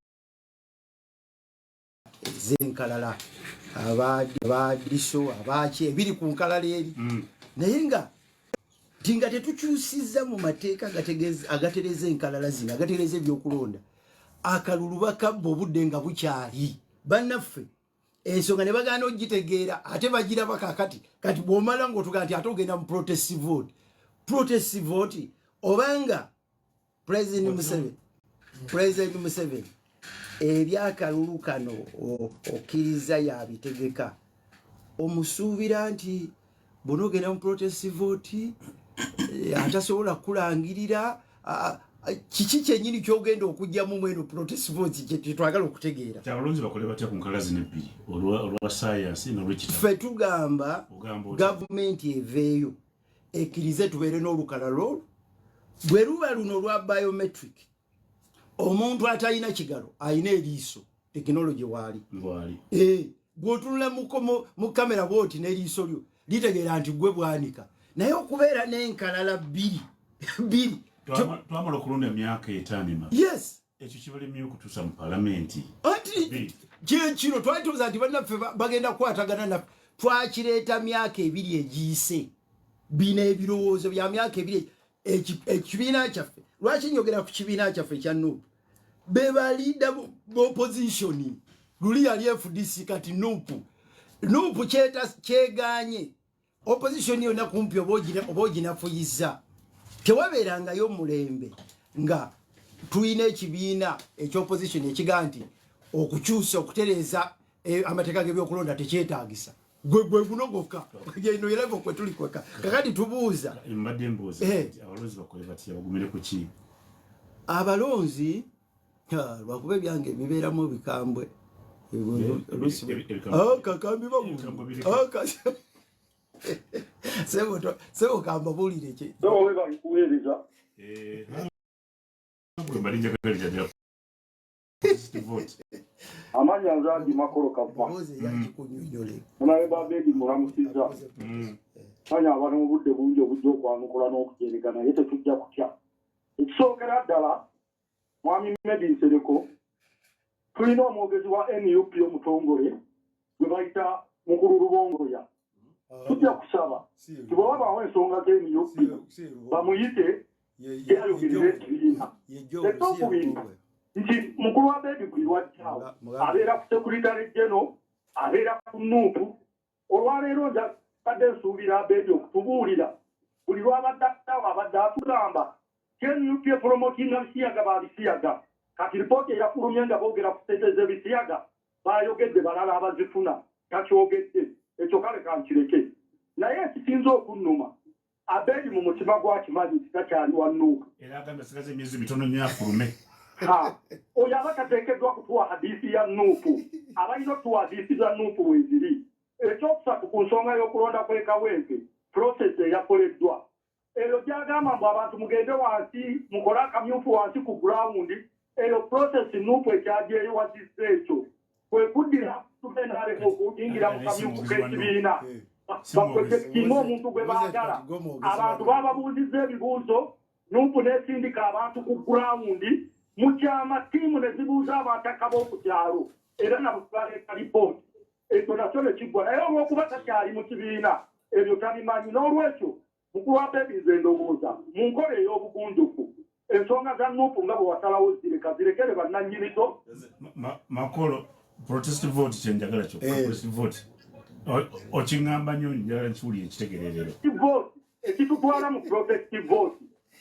ez'enkalala, abadiso, abaki, ebiri ku nkalala eri, naye nga nti nga tetukyusizza mu mateeka agatereeza enkalala zino, agatereeza ebyokulonda, akalulu bakabba obudde nga bukyali. Bannaffe ensonga ne bagaana ogitegeera, ate bagiraba kakati. Kati bw'omala ng'otugaa nti ate ogenda mu protest vote, protest vote, obanga President Museveni ebyakalulu kano okkiriza yabitegeka, omusuubira nti bw'onoogenda mu protest vote atasobola kulangirira kiki kyennyini kyogenda okugyamu mweno protest vote, kyetwagala okutegeera. Abalonzi bakole batya ku nkala zino ebbiri, olwa sayansi n'olwekitabo? Ffe tugamba Ogamba otya? gavumenti eveeyo ekkirize tubeere n'olukalala olwo. Bwe luba luno olwa biometric, omuntu atalina kigalo alina eriiso, tekinologi waali. Waali. Bw'otunula mu kamera bwoti n'eriiso lyo litegeera nti gwe bwanika. Naye okubeera n'enkalala bbiri bbiri. Twamala okulonda emyaka 5 emabega. Yes. Ekyo kibalemye okutuusa mu palamenti. Anti kyekino twali tubuza nti bannaffe bagenda kukwatagana naffe. Twakireeta myaka 2 egiyise. Bino ebirowoozo bya myaka 2. Ekibiina kyaffe, lwaki njogera ku kibiina kyaffe ekya NUP, be ba leader b'opposition. Luli yali FDC, kati NUP. NUP kyeganye opposition yonna kumpi oba oginafuyiza. Tewabeerangayo omulembe nga tulina ekibiina ekyopposition ekigaa nti okukyusa, okutereeza amateeka g'ebyokulonda tekyetaagisa. Gwe gwe guno gwokka, eno level kwe tuli kweka. Kakati tubuuza. Mbadde mbuuza nti abalonzi bakole batya, bagumire ku ki? Abalonzi, lwakuba ebyange bibeeramu ebikambwe. Oluusi Ebikambwe. Ah, kakambi babu. Ebikambwe bireka. Ah, sebo kambabuulire ki. Sebo, webali kuweereza. Bwe mbali njagala njagala protest vote. Amannya nze Adi Makolo Kava. Munabe Abedi, mulamusizza. Manya abantu mu budde bungi obujja okwanukula n'okujerega, naye tetujja kutya. Ekisookera ddala, Mwami Medi Nsereko, tulina omwogezi wa NUP omutongole gwe bayita Mukulu Lubongoya. Tujja kusaba ti bwe wabaawo ensonga z'NUP bamuyite gyayogerera ekibiina. Ekyokubiri nti mukulu wa Bedi buli lwajjaawo abeera ku secretary general, abeera ku NUP. Olwaleero njagadde nsuubira Abedi okutubuulira, buli lwabadde awo abadde atugamba NUP promotinga bisiyaga, babisiyaga. Kati ripooti eyafulumye nga boogera ku ssente z'ebisiyaga, bayogedde balala abazifuna, takyogedde ekyo. Kale kankireke. Naye ekisinza okunnuma, Abedi mu mutima gwakimanyi nti takyali wa NUP. Era agambye asigaza emyezi mitono nnyo afulume. Ha, oyo aba tateekeddwa kutuwa hadiisi ya NUP. Abalina otuwa hadiisi za NUP weeziri. Ekyokusatu, ku nsonga y'okulonda kw'e Kawempe, process eyakoleddwa eyo gyagamba mbu abantu mugende wansi mukole akamyufu wansi ku ground, eyo process NUP ekyagyewazizza. Ekyo kwe kuddira NRM okuyingira mu kamyufu k'ekibiina, baprojectinga omuntu gwe baagala. Abantu bababuuzizza ebibuuzo, NUP n'esindika abantu ku ground mu kyama, ttiimu ne zibuuza abataka b'oku kyalo, era nabo baleeta lipooti. Ekyo nakyo ne kiggwa. Naye olw'okuba takyali mu kibiina, ebyo tabimanyi. N'olwekyo mukulu wa Bebi, nze ndowooza mu nkola ey'obugunjufu, ensonga za NUP nga bwe wasalawo zireka, zirekere bannannyinizo. Makolo, protest vote kyenjagala kyokka. Protest vote okiŋŋamba nnyo, njagala nkiwulire nkitegererero. Vote ekitutwala mu protest vote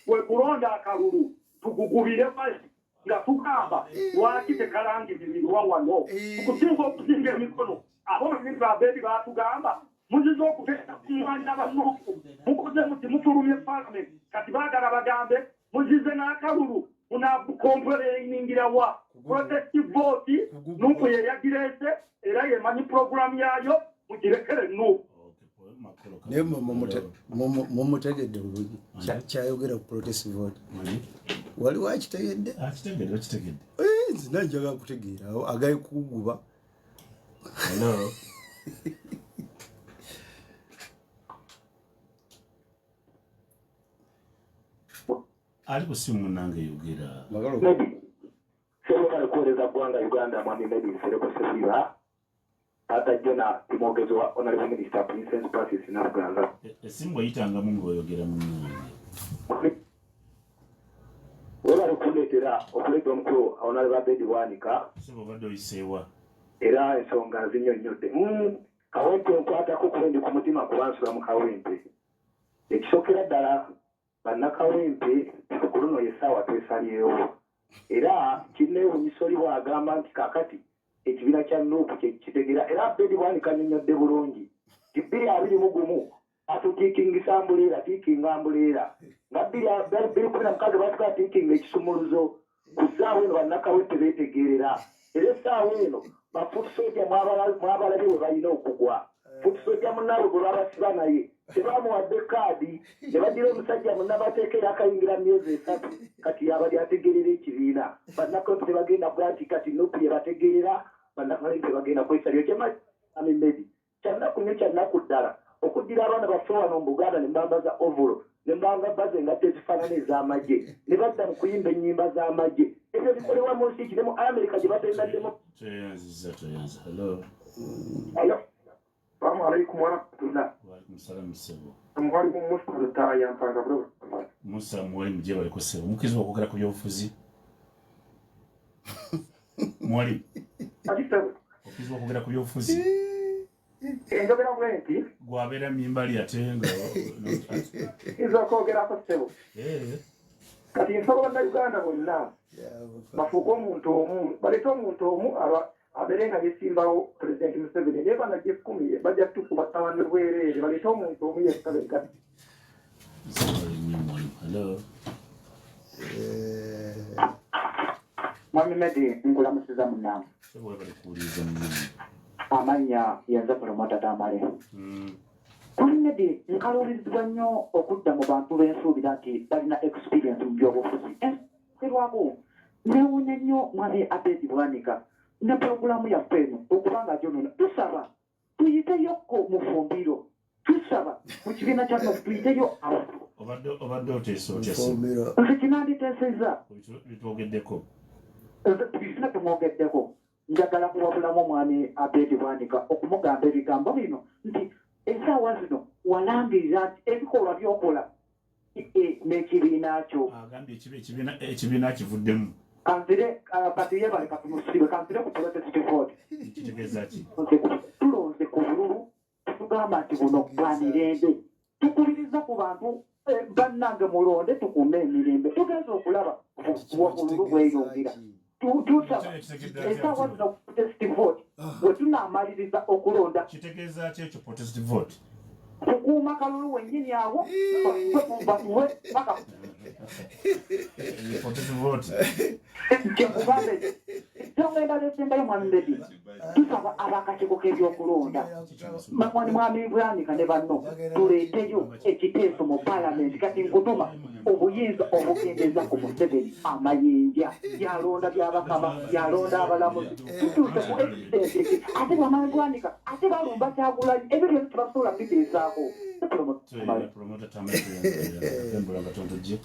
kwe kulonda akalulu tugugubire bali nga tugamba lwaki tekalangiririrwa wano, okusinga okuzinga emikono. Abo banyini babeeri batugamba muzize okuteeka kumwanya ba NUP, mukoze muti, mufulumye parliament. Kati baagala bagambe muzize n'akalulu munakomplainingira wa protest vote. NUP ye yagireese era yemanyi puroguramu yaayo, mugirekere NUP. Naye mumutegedde bulungi kyayogera ku protest vote? Waliwo akitegedde? Akitegedde, akitegedde. Nze nanjagala kutegeera awo agaye kuguba. Hello. Ali ku simu munnange, yogera. Sebo, kuweereza ggwanga Uganda, mwami Medi Nsereko Ssebuliba, Taata Jona, timwogezi wa Honorable Minister Princess Francis Namuganza. Esimu bweyitangamu ng'oyogera, munnange. Webale kundeetera okuleeta omukulu Honorable Abedi Bwanika. Sebo, obadde oyiseewa? Era ensonga nzinnyonnyodde. Kawempe nkwatako kuba ndi ku mutima, kuba nsula mu Kawempe. Ekisookera ddala, bannakawempe, ku luno yessaawa twesalyewo. Era kinneewunyisa oli bw'agamba nti kaakati ekibiina kya NUP kyekitegera. Era Abedi Bwanika nnyonnyodde bulungi ti 2021 atutiikingisa umbrella, tiikinga umbrella, nga 2016 batuka tiikinga ekisumuluzo. Ku ssaawa eno bannakawempe beetegerera, era essaawa eno ba foot soldier mwabalabye we balina okugwa. Foot soldier munnaabwe gwe babasiba naye tebamuwadde kaadi, ne bagira omusajja munnabateeka eyakayingira myezi 3, kati yabali ategerera ekibiina. Bannakawempe tebagenda kuga nti kati NUP yebategerera. Bannakawempe bagenda kwesalira. Kyemami Medi, kyannaku nnyo, kyannaku ddala okuddira abaana baffe wano mu Buganda ne mbambaza overall, ne mbambaza engatto ezifaanana ez'amagye, ne badda mu kuyimba ennyimba z'amagye. Ebyo bikolebwa mu nsi ki? Ne mu Amerika gye batendaddemu. Tweyanziza, tweyanza. Hello. Salamu alaikum warahmatullah. Waalaikum salam, ssebo. Mwalimu Musa Lutaaya, Mpanga Bulo. Musa Mwalimu, gye baliko ssebo. Mukkiriza okwogera ku byobufuzi, mwalimu? Ati ssebo. Okkirizibwa okwogera ku byobufuzi? Enjogera bwe nti. Gwabeera mimbali ate nga Nza okwogerako, ssebo. Kati nsaba bannayuganda bonna bafuuke omuntu omu, baleete omuntu omu abeere nga yesimbawo Pulezidenti Museveni. Naye banajja 10 bajja tukuba ttawana bwereere. Baleete omuntu omu yekka begatte. Nnyo mwalimu. Hello. Mwami Medi, nkulamusiza munnange. Ssebo, webale kuwuliriza munnange. Amannya yenze Promoter Tamale. Mwami Medi, nkaluubirizibwa nnyo okudda mu bantu b'ensuubira nti balina experience mu byobufuzi. Ensokerwako, neewuunya nnyo mwami Abedi Bwanika ne pulogulaamu yaffe eno okuba nga gyonoona. Tusaba tuyiteyokko mu fumbiro, tusaba mu kibiina kya NUP tuyiteyo abantu. Obadde oteesa otya, ssebo? Nze kinanditeesezza Bitwogeddeko. Nze bifuna tumwogeddeko, njagala kuwabulamu omwami Abedi Bwanika okumugamba ebigambo bino nti essaawa zino walangirira nti ebikolwa byokola n'ekibiina kyo. Agambye ekibiina kivuddemu. Kanzire kati yebale, katumusibe. Kanzire ku protest vote. Kitegeeza ki? Tulonze ku bululu, tetugamba nti buno bwa mirembe. Tukubiriza ku bantu, bannange mulonde tukume emirembe. Tugenza okulaba obululu bweyongera. Tusaba essaawa zino protest vote bwe tunaamaliriza okulonda. Kitegeeza ki ekyo, protest vote? Kukuuma kalulu wennyini awo batuwe paka. Protest vote. Kyekugamba ekyo. Ensonga endala esembayo, mwami Medi, tusaba abakakiiko k'ebyokulonda, mwami mwami Bwanika ne banno, tuleeteyo ekiteeso mu paalamenti. Kati nkutuma obuyinza obugendeza ku Museveni amayinja, yalonda byabakama, yalonda abalamuzi. Tutuuse ku extent ate bwamala Bwanika ate balumba Kyagulanyi. Ebyo byonna tebasobola biteesaako. Promoter Tamale, pembula nga tontojje.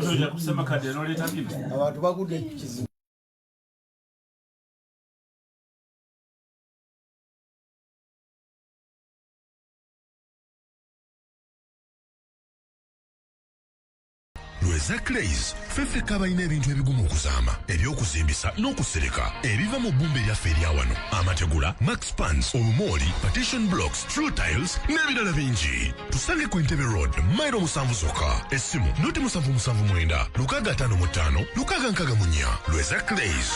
Tojja kusema kadi n'oleeta bino. Abantu bagudde kizibu. Lweza Clays ffeffeka abalina ebintu ebigumu okuzaama, ebyokuzimbisa n'okusereka ebiva mu bbumba eryaffe erya wano: amategula, maxpans, obumooli, partition blocks, true tiles n'ebirala bingi. Tusange ku Entebbe Road, mayiro 7 zokka. Essimu 0779 655 664. Lweza Clays.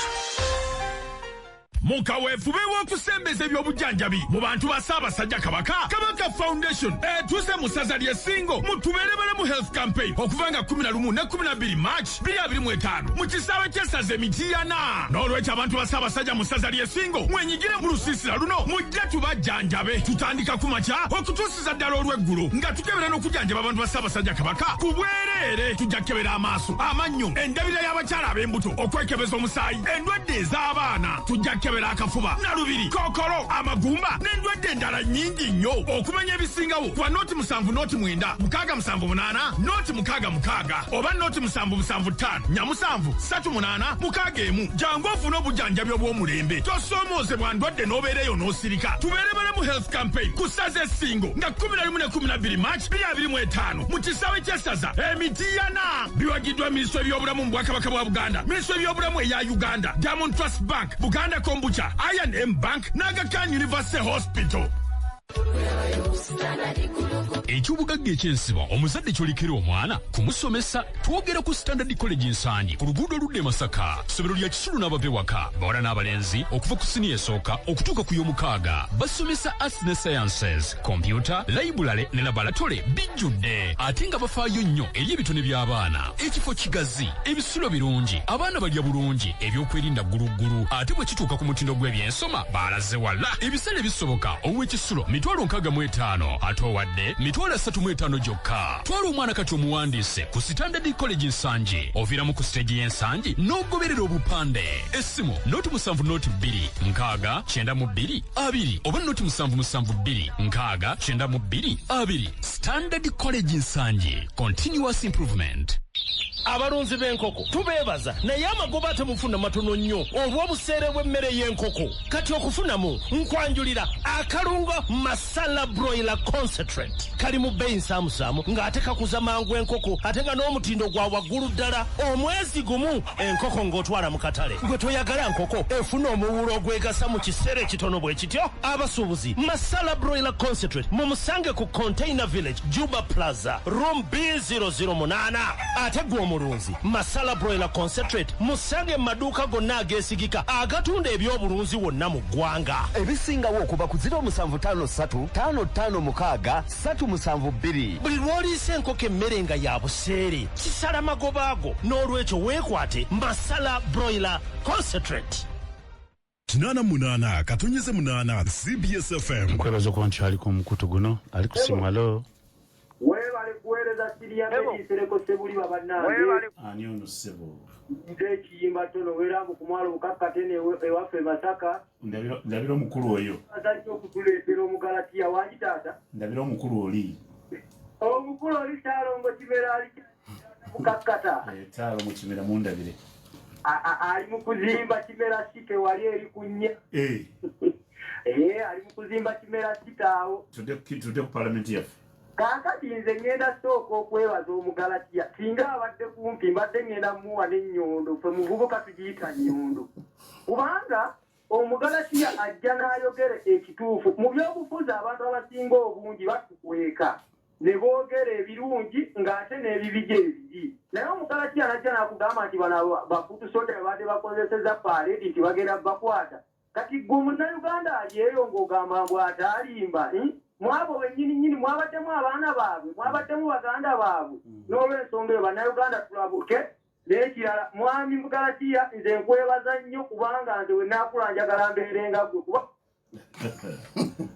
Mu kaweefube w'okusembeza eby'obujjanjabi mu bantu ba Ssaabasajja Kabaka, Kabaka Foundation etuuse mu ssaza ly'Essingo mu Tubeere Health Campaign okuva nga 11 ne 12 March 2025 mu kisaawe ky'essaza Emitiyana. N'olwekyo abantu ba Ssaabasajja mu ssaza ly'Essingo, mwenyigire mu lusiisira luno, mujje tubajjanjabe. Tutandika ku makya okutuusiza ddala olw'eggulo nga tukebera n'okujjanjaba abantu ba Ssaabasajja Kabaka ku bwereere. Tujja kukebera amaaso, amannyo, endabira y'abakyala ab'embuto, okwekebeza omusaayi, endwadde ez'abaana. Tujja kukebera Okukebera akafuba, nalubiri, kookolo, amagumba n'endwadde endala nnyingi nnyo. Okumanya ebisingawo kuba 07 09 678 066 oba 077 5 47 38 61. Jangu ofune obujjanjabi obw'omulembe, tosoomoozebwa ndwadde n'obeereyo n'osirika. Tubeere Balemu Health Campaign ku ssaza Essingo nga 11 ne 12 March 2025 mu kisaawe ky'essaza Emitiyana. Biwagiddwa Minisitule y'Ebyobulamu mu Bwakabaka bwa Buganda, Minisitule y'Ebyobulamu eya Uganda, Diamond Trust Bank, Buganda Kombucha, I&M Bank n'Aga Khan University Hospital. Ekyobugagga ekyensiba omuzadde kyolekera omwana kumusomesa. Twogera ku Standard College Nsangi ku luguudo oludda e Masaka. Ssomero lya kisulu n'abava ewaka, bawala n'abalenzi, okuva ku siniya esooka okutuuka ku y'omukaaga. Basomesa arts ne sciences, computer, library ne laboratory bijjudde, ate nga bafaayo nnyo eri ebitone by'abaana. Ekifo kigazi, ebisulo birungi, abaana balya bulungi, ebyokwerinda gguluggulu, ate bwe kituuka ku mutindo gw'ebyensoma baalaze wala. Ebisale bisoboka: ow'ekisulo 65,000, ate owadde 35,000 gyokka. Twala omwana kati omuwandiise ku Standard College Nsangi. Oviiramu ku siteegi y'Ensangi n'ogoberera obupande. Essimu 070 2 60 92 20 oba 0772 60 92 20. Standard College Nsangi, continuous improvement. Abalunzi b'enkoko tubeebaza, naye amagoba temufuna matono nnyo olw'obuseere bw'emmere y'enkoko. Kati okufunamu, nkwanjulira akalungo Masala Broiler Concentrate. Kali mu bbeeyi nsaamusaamu, ng'ate kakuza mangu enkoko, ate nga n'omutindo gwa waggulu ddala. Omwezi gumu enkoko ng'otwala mu katale. Gwe toyagala nkoko efuna omuwulo ogwegasa mu kiseera ekitono bwe kityo? Abasuubuzi, Masala Broiler Concentrate mumusange ku Container Village, Juba Plaza, room B008. Ate gwe omulunzi, Masala Broiler Concentrate musange mu maduuka gonna ageesigika agatunda ebyobulunzi wonna mu ggwanga. Ebisingawo okuba ku 0753 556 372. Buli lw'oliisa enkoko emmere nga ya buseere, kisala magoba ago. N'olwekyo weekwate Masala Broiler Concentrate. 88.8 CBS FM. Nkwebaza okuba nkyaliko omukutu guno. Ali ku simu, alo. Weebale kuweereza Siriya Nsereko Sebuliba, bannange. Ani ono, ssebo? Nze ekiyimba tono weerambu ku mwalo bukakkatene ewaffe Masaka. Ndabira omukulu oyo. Azajja okutuleetera omugalatiya wangi, taata. Ndabira omukulu oli. Omukulu oli Saalongo Kimera, ali bukakkata. Taalo Kimera, mundabire. Ali mu kuzimba Kimera City wali eri ku nnya. Ali mu kuzimba Kimera City awo. Tudde ku palamenti yaffe. Kaakati nze ŋŋenda sooka okwebaza omugalatiya. Singa abadde kumpi, mbadde ŋŋenda muwa n'ennyondo. Ffe muvubuka tugiyita nnyondo, kubanga omugalatiya ajja n'ayogera ekituufu mu byobufuzi. Abantu abasinga obungi batukweka ne boogera ebirungi ng'ate n'ebibi gye biri, naye omugalatiya najja n'akugamba nti bano ba foot soldier babadde bakozeseza parade nti bagenda bakwata. Kati gwe Munnayuganda ali eyo ng'ogamba mbu ataalimba, Mwabo bennyini nnyini mwabaddemu abaana baabwe, mwabaddemu baganda baabwe. N'olwensonga eyo, Bannayuganda tulabuke. N'ekirala, mwami Mugalatiya, nze nkwebaza nnyo, kubanga nze we naakula njagala mbeerenga gwe kuba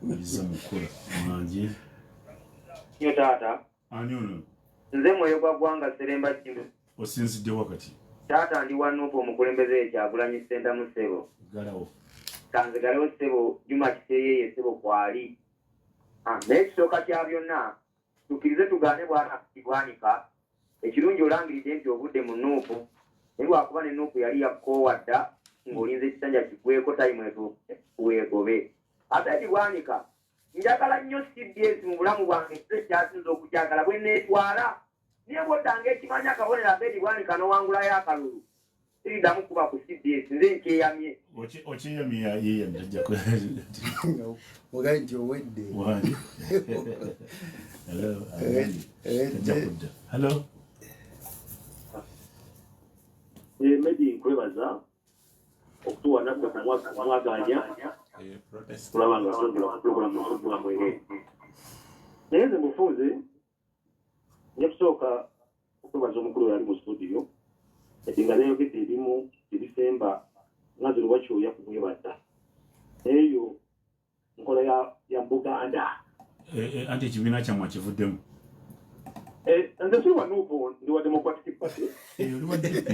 Biza mukula wangi. Nnyo taata. Ani ono? Nze Mwoyo gwa Ggwanga Seremba Jimbo. Osinzidde wakati? Taata, ndi wa Nuupu, omukulembeze ye Kyagulanyi Ssentamu, ssebo. Galawo. Kanzigalewo, ssebo. Juma Kiseeyeeye, ssebo, kwali. Ah, naye ekisooka kya byonna, tukkirize tugaane bwana Bwanika. Ekirungi olangiridde nti ovudde mu Nuupu, naye lwakuba ne Nuupu yali yakkoowa dda ng'olinza ekisanja kiggweko, time etuuke weegobe. Ate Bwanika, njagala nnyo CBS mu bulamu bwange, ekiro ekyasinza okukyagala bwe neetwala, naye bw'oddanga ekimanya akabonero Abedi Bwanika n'owangulayo akalulu, siriddamu kuba ku CBS. Nze nkyeyamye. Okyeyamye, yeyamye tajja. Mugaye nti owedde. Wangi. Hello, tajja kudda. Hello. Medi, nkwebaza okutuwa naffe kumwaganya kulaba nga twongera ku pulogulamu pulogulamu eno. Naye nze mufunze, nja kusooka okwebaza omukulu oyo ali mu studio, edi nga byayogedde ebimu ebisemba nga nze lwakyoya kumwebaza, eyo nkola ya Buganda. Anti ekibiina kyammwe akivuddemu. Nze siri wa Nuupu, ndi wa Democratic Party. Oli wa DP.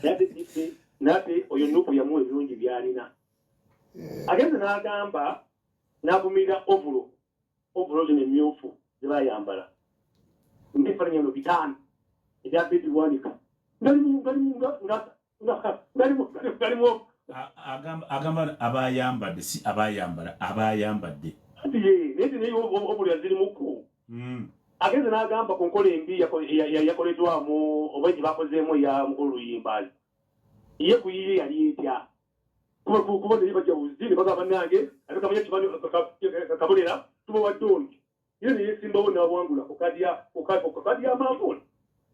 Naye DP, nate oyo Nuupu yamuwa ebirungi byalina. Agenze n'agamba n'avumirira ovulo ovulo zino emyufu ze bayambala ng'ebifaananyi ano 5 ebya Abedi Bwanika ngalimu Agamba abayambadde, si abayambala, abayambadde. Anti ye naye naye ovulo yazirimuko. Agenze n'agamba ku nkola embi yakoleddwamu oba gye bakozeemu eya mukulu Luyimbazi, ye ku yiye yali etya? Kuba naye bajja buzi ne bagamba bannange ate kamanya kabonera tubawadde ono, ye ne yeesimbawo n'awangula ku kaadi ya manvuuli.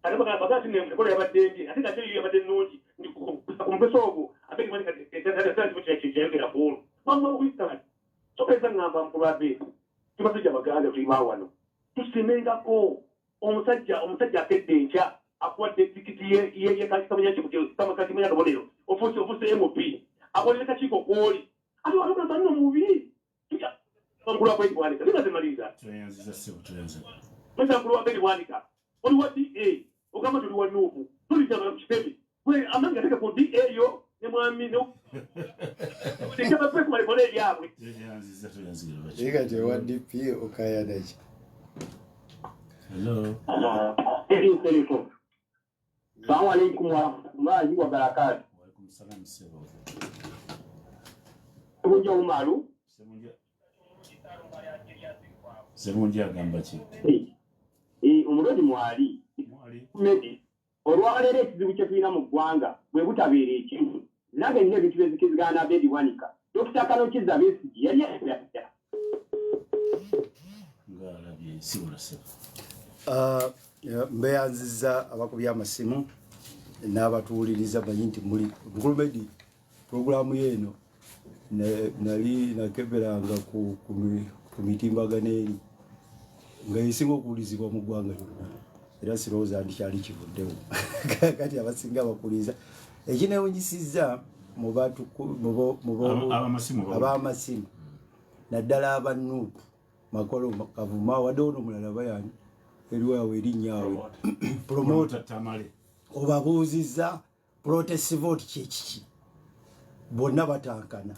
Ate bagamba nti enkola yabadde mbi, ate nga yo yabadde nnungi ku mukisa ogwo Abedi Bwanika kyeyayogera ku olwo. Mama Winston, sokereza ŋŋamba mukulu Abedi, tubasajja Baganda tuli ba wano, tusimengako omusajja akedde enkya akuwadde tikiti ye kamanya kabonero, ofuuse MP, akolere kakiiko kw'oli, ate watugamba nno mubi. Mukulu Abedi Bwanika, nibaze maliriza. Tweyanziza ssebo, tweyanziza. Mweza mukulu Abedi Bwanika, oli wa DA, ogamba tuli wa NUP, tulijja ku kitebe. Gwe amanyi gateeka ku DA yo ne mwami no. Tekaba kwe kubalekole ebyabwe. Tweyanziza, tweyanziza. Naye kati owa DP okayana ki? Hello. Eri Nsereko. Salamu alaikum warahmatullahi wabarakatuh. Wa alaikum salam ssebo. Sebunja Umaru. Sebunja agamba ki? Omulodi mwali. Medi. Olwaleero ekizibu kye tulina mu ggwanga bwe butabeera ekimu. Nange nnina ebintu bye nzikirizigana n'Abedi Bwanika. Dokita Kano Kizza Besigye yali ayogera. Ng'alabye ensi bulasebo. Mbeyanziza abakubye amasimu n'abatuwuliriza, manyi nti muli Mukulu Medi. Pulogulaamu yeeno nali nakeberanga ku mitimbagano eri nga esinga okuwulizibwa mu ggwanga lyonna, era sirowooza nti kyali kivuddewo. Kati abasinga bakuliza ekinewunyisizza mu ab'amasimu naddala aba NUP, Makolo Kavuma, wadde ono omulala bayani eriwawe erinnya awo Promoter obabuuzizza protest vote kyekiki, bonna batankana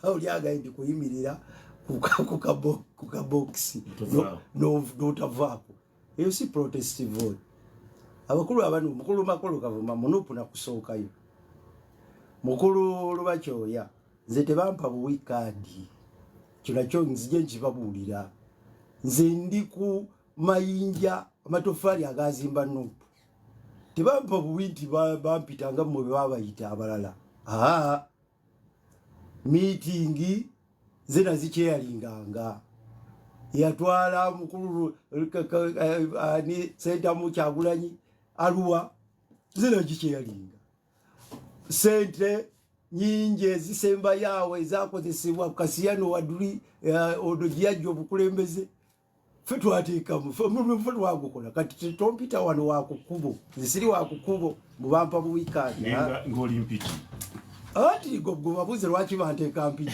oli agaye ndi kuyimirira ku kabokisi n'otavaako. Eyo si protest vote. Abakulu abano, mukulu Makolo Kavuma munupu nakusookayo, mukulu Lubakyoya nze tebampa buwi kaadi, kyo nakyo nzije nkibabuulira. Nze ndi ku mayinja amatoffaali agazimba NUP, tebampa buwi nti bampita nga mmwe bwe babayita abalala. Aa miitingi nze nazikyeyalinganga, yatwala mukulu ani Sentamu Kyagulanyi Aluwa, nze nagikyeyalinga. Sente nyingi ezisembayo awo ezakozesebwa Kasiyano Waduli ono gye yajja obukulembeze, ffe twateekamu, ffe twagukola. Kati tompita wano wakukubo, nze siri wakukubo mubampa buwikaadi. Ng'oli Mpigi. Anti gwe babuuze lwaki banteeka Mpigi,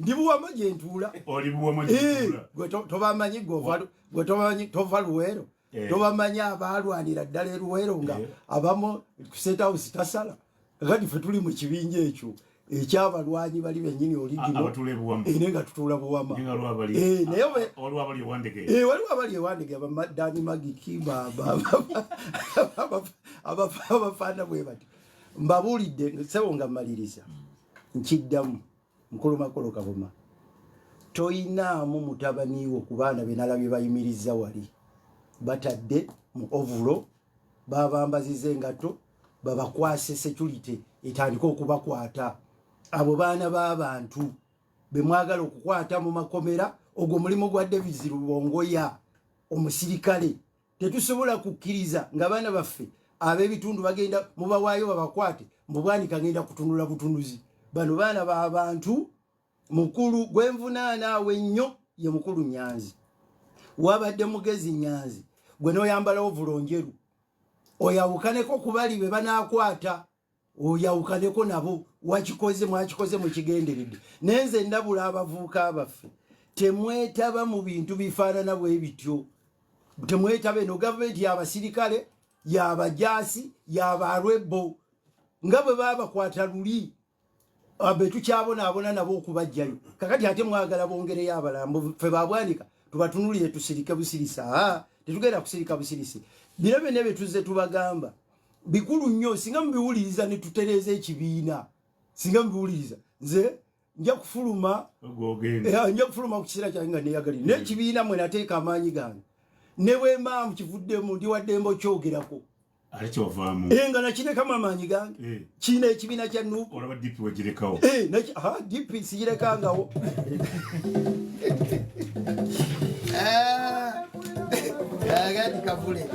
ndi Buwama gye ntuula. Oli Buwama gye ntuula. Gwe tobamanyi, gwe tobamanyi, tova Luweero, tobamanyi abaalwanira ddala eruweero nga abamu State House tasala. Kati ffe tuli mu kibinja ekyo ekyabalwanyi bali bennyini original. Abatuula e Buwama. Naye nga tutuula Buwama. Naye nga waliwo abali Naye waliwo abali ewandege. Waliwo abali ewandege, abadani magiki abafaana bwe bati. Mbabuulidde sebo nga mmaliriza, nkiddamu, mukulu Makolo Kavuma, toyinaamu mutabaniwo ku baana be nalabye bayimiriza wali batadde mu ovulo, babambaziza engatto, babakwase security etandike okubakwata. Abo baana b'abantu be mwagala okukwata mu makomera. Ogwo mulimu gwa Davis Lubongoya omusirikale. Tetusobola kukkiriza nga baana baffe ab'ebitundu bagenda mubawaayo babakwate. Mubwanika ngenda kutunula butunuzi bano baana b'abantu. Mukulu gwenvunaana awe ennyo ye mukulu Nyanzi. Wabadde mugezi Nyanzi, gwe n'oyambala ovulo njeru oyawukaneko ku bali be banaakwata, oyawukaneko nabo. Wakikoze, mwakikoze mukigenderedde. Naye nze ndabula abavubuka baffe, temwetaba mu bintu bifaanana bwe bityo, temwetaba. Eno gavumenti y'abasirikale, y'abajaasi, y'abalwebbo, nga bwe baabakwata luli. Betukyabonaabona nabo okubajjayo. Kakati ate mwagala bongereyo abalambo, ffe babwanika tubatunulire tusirike busirisa? Tetugenda kusirika busirisi. Bino byonna byetuzze tubagamba bikulu nnyo, singa mubiwuliriza ne tutereeza ekibiina. Singa mubiwuliriza, nze nja kufuluma, nja kufuluma ku kiseera kyange nga neyagalire n'ekibiina mwe nateeka amaanyi gange. Ne bwemaamu kivuddemu, ndi waddembe okyogerako. Ate kyovaamu. Nga nakirekamu amaanyi gange kiina ekibiina kya NUP. Olaba DP wegirekawo. DP sigirekangawo. Agati kavule.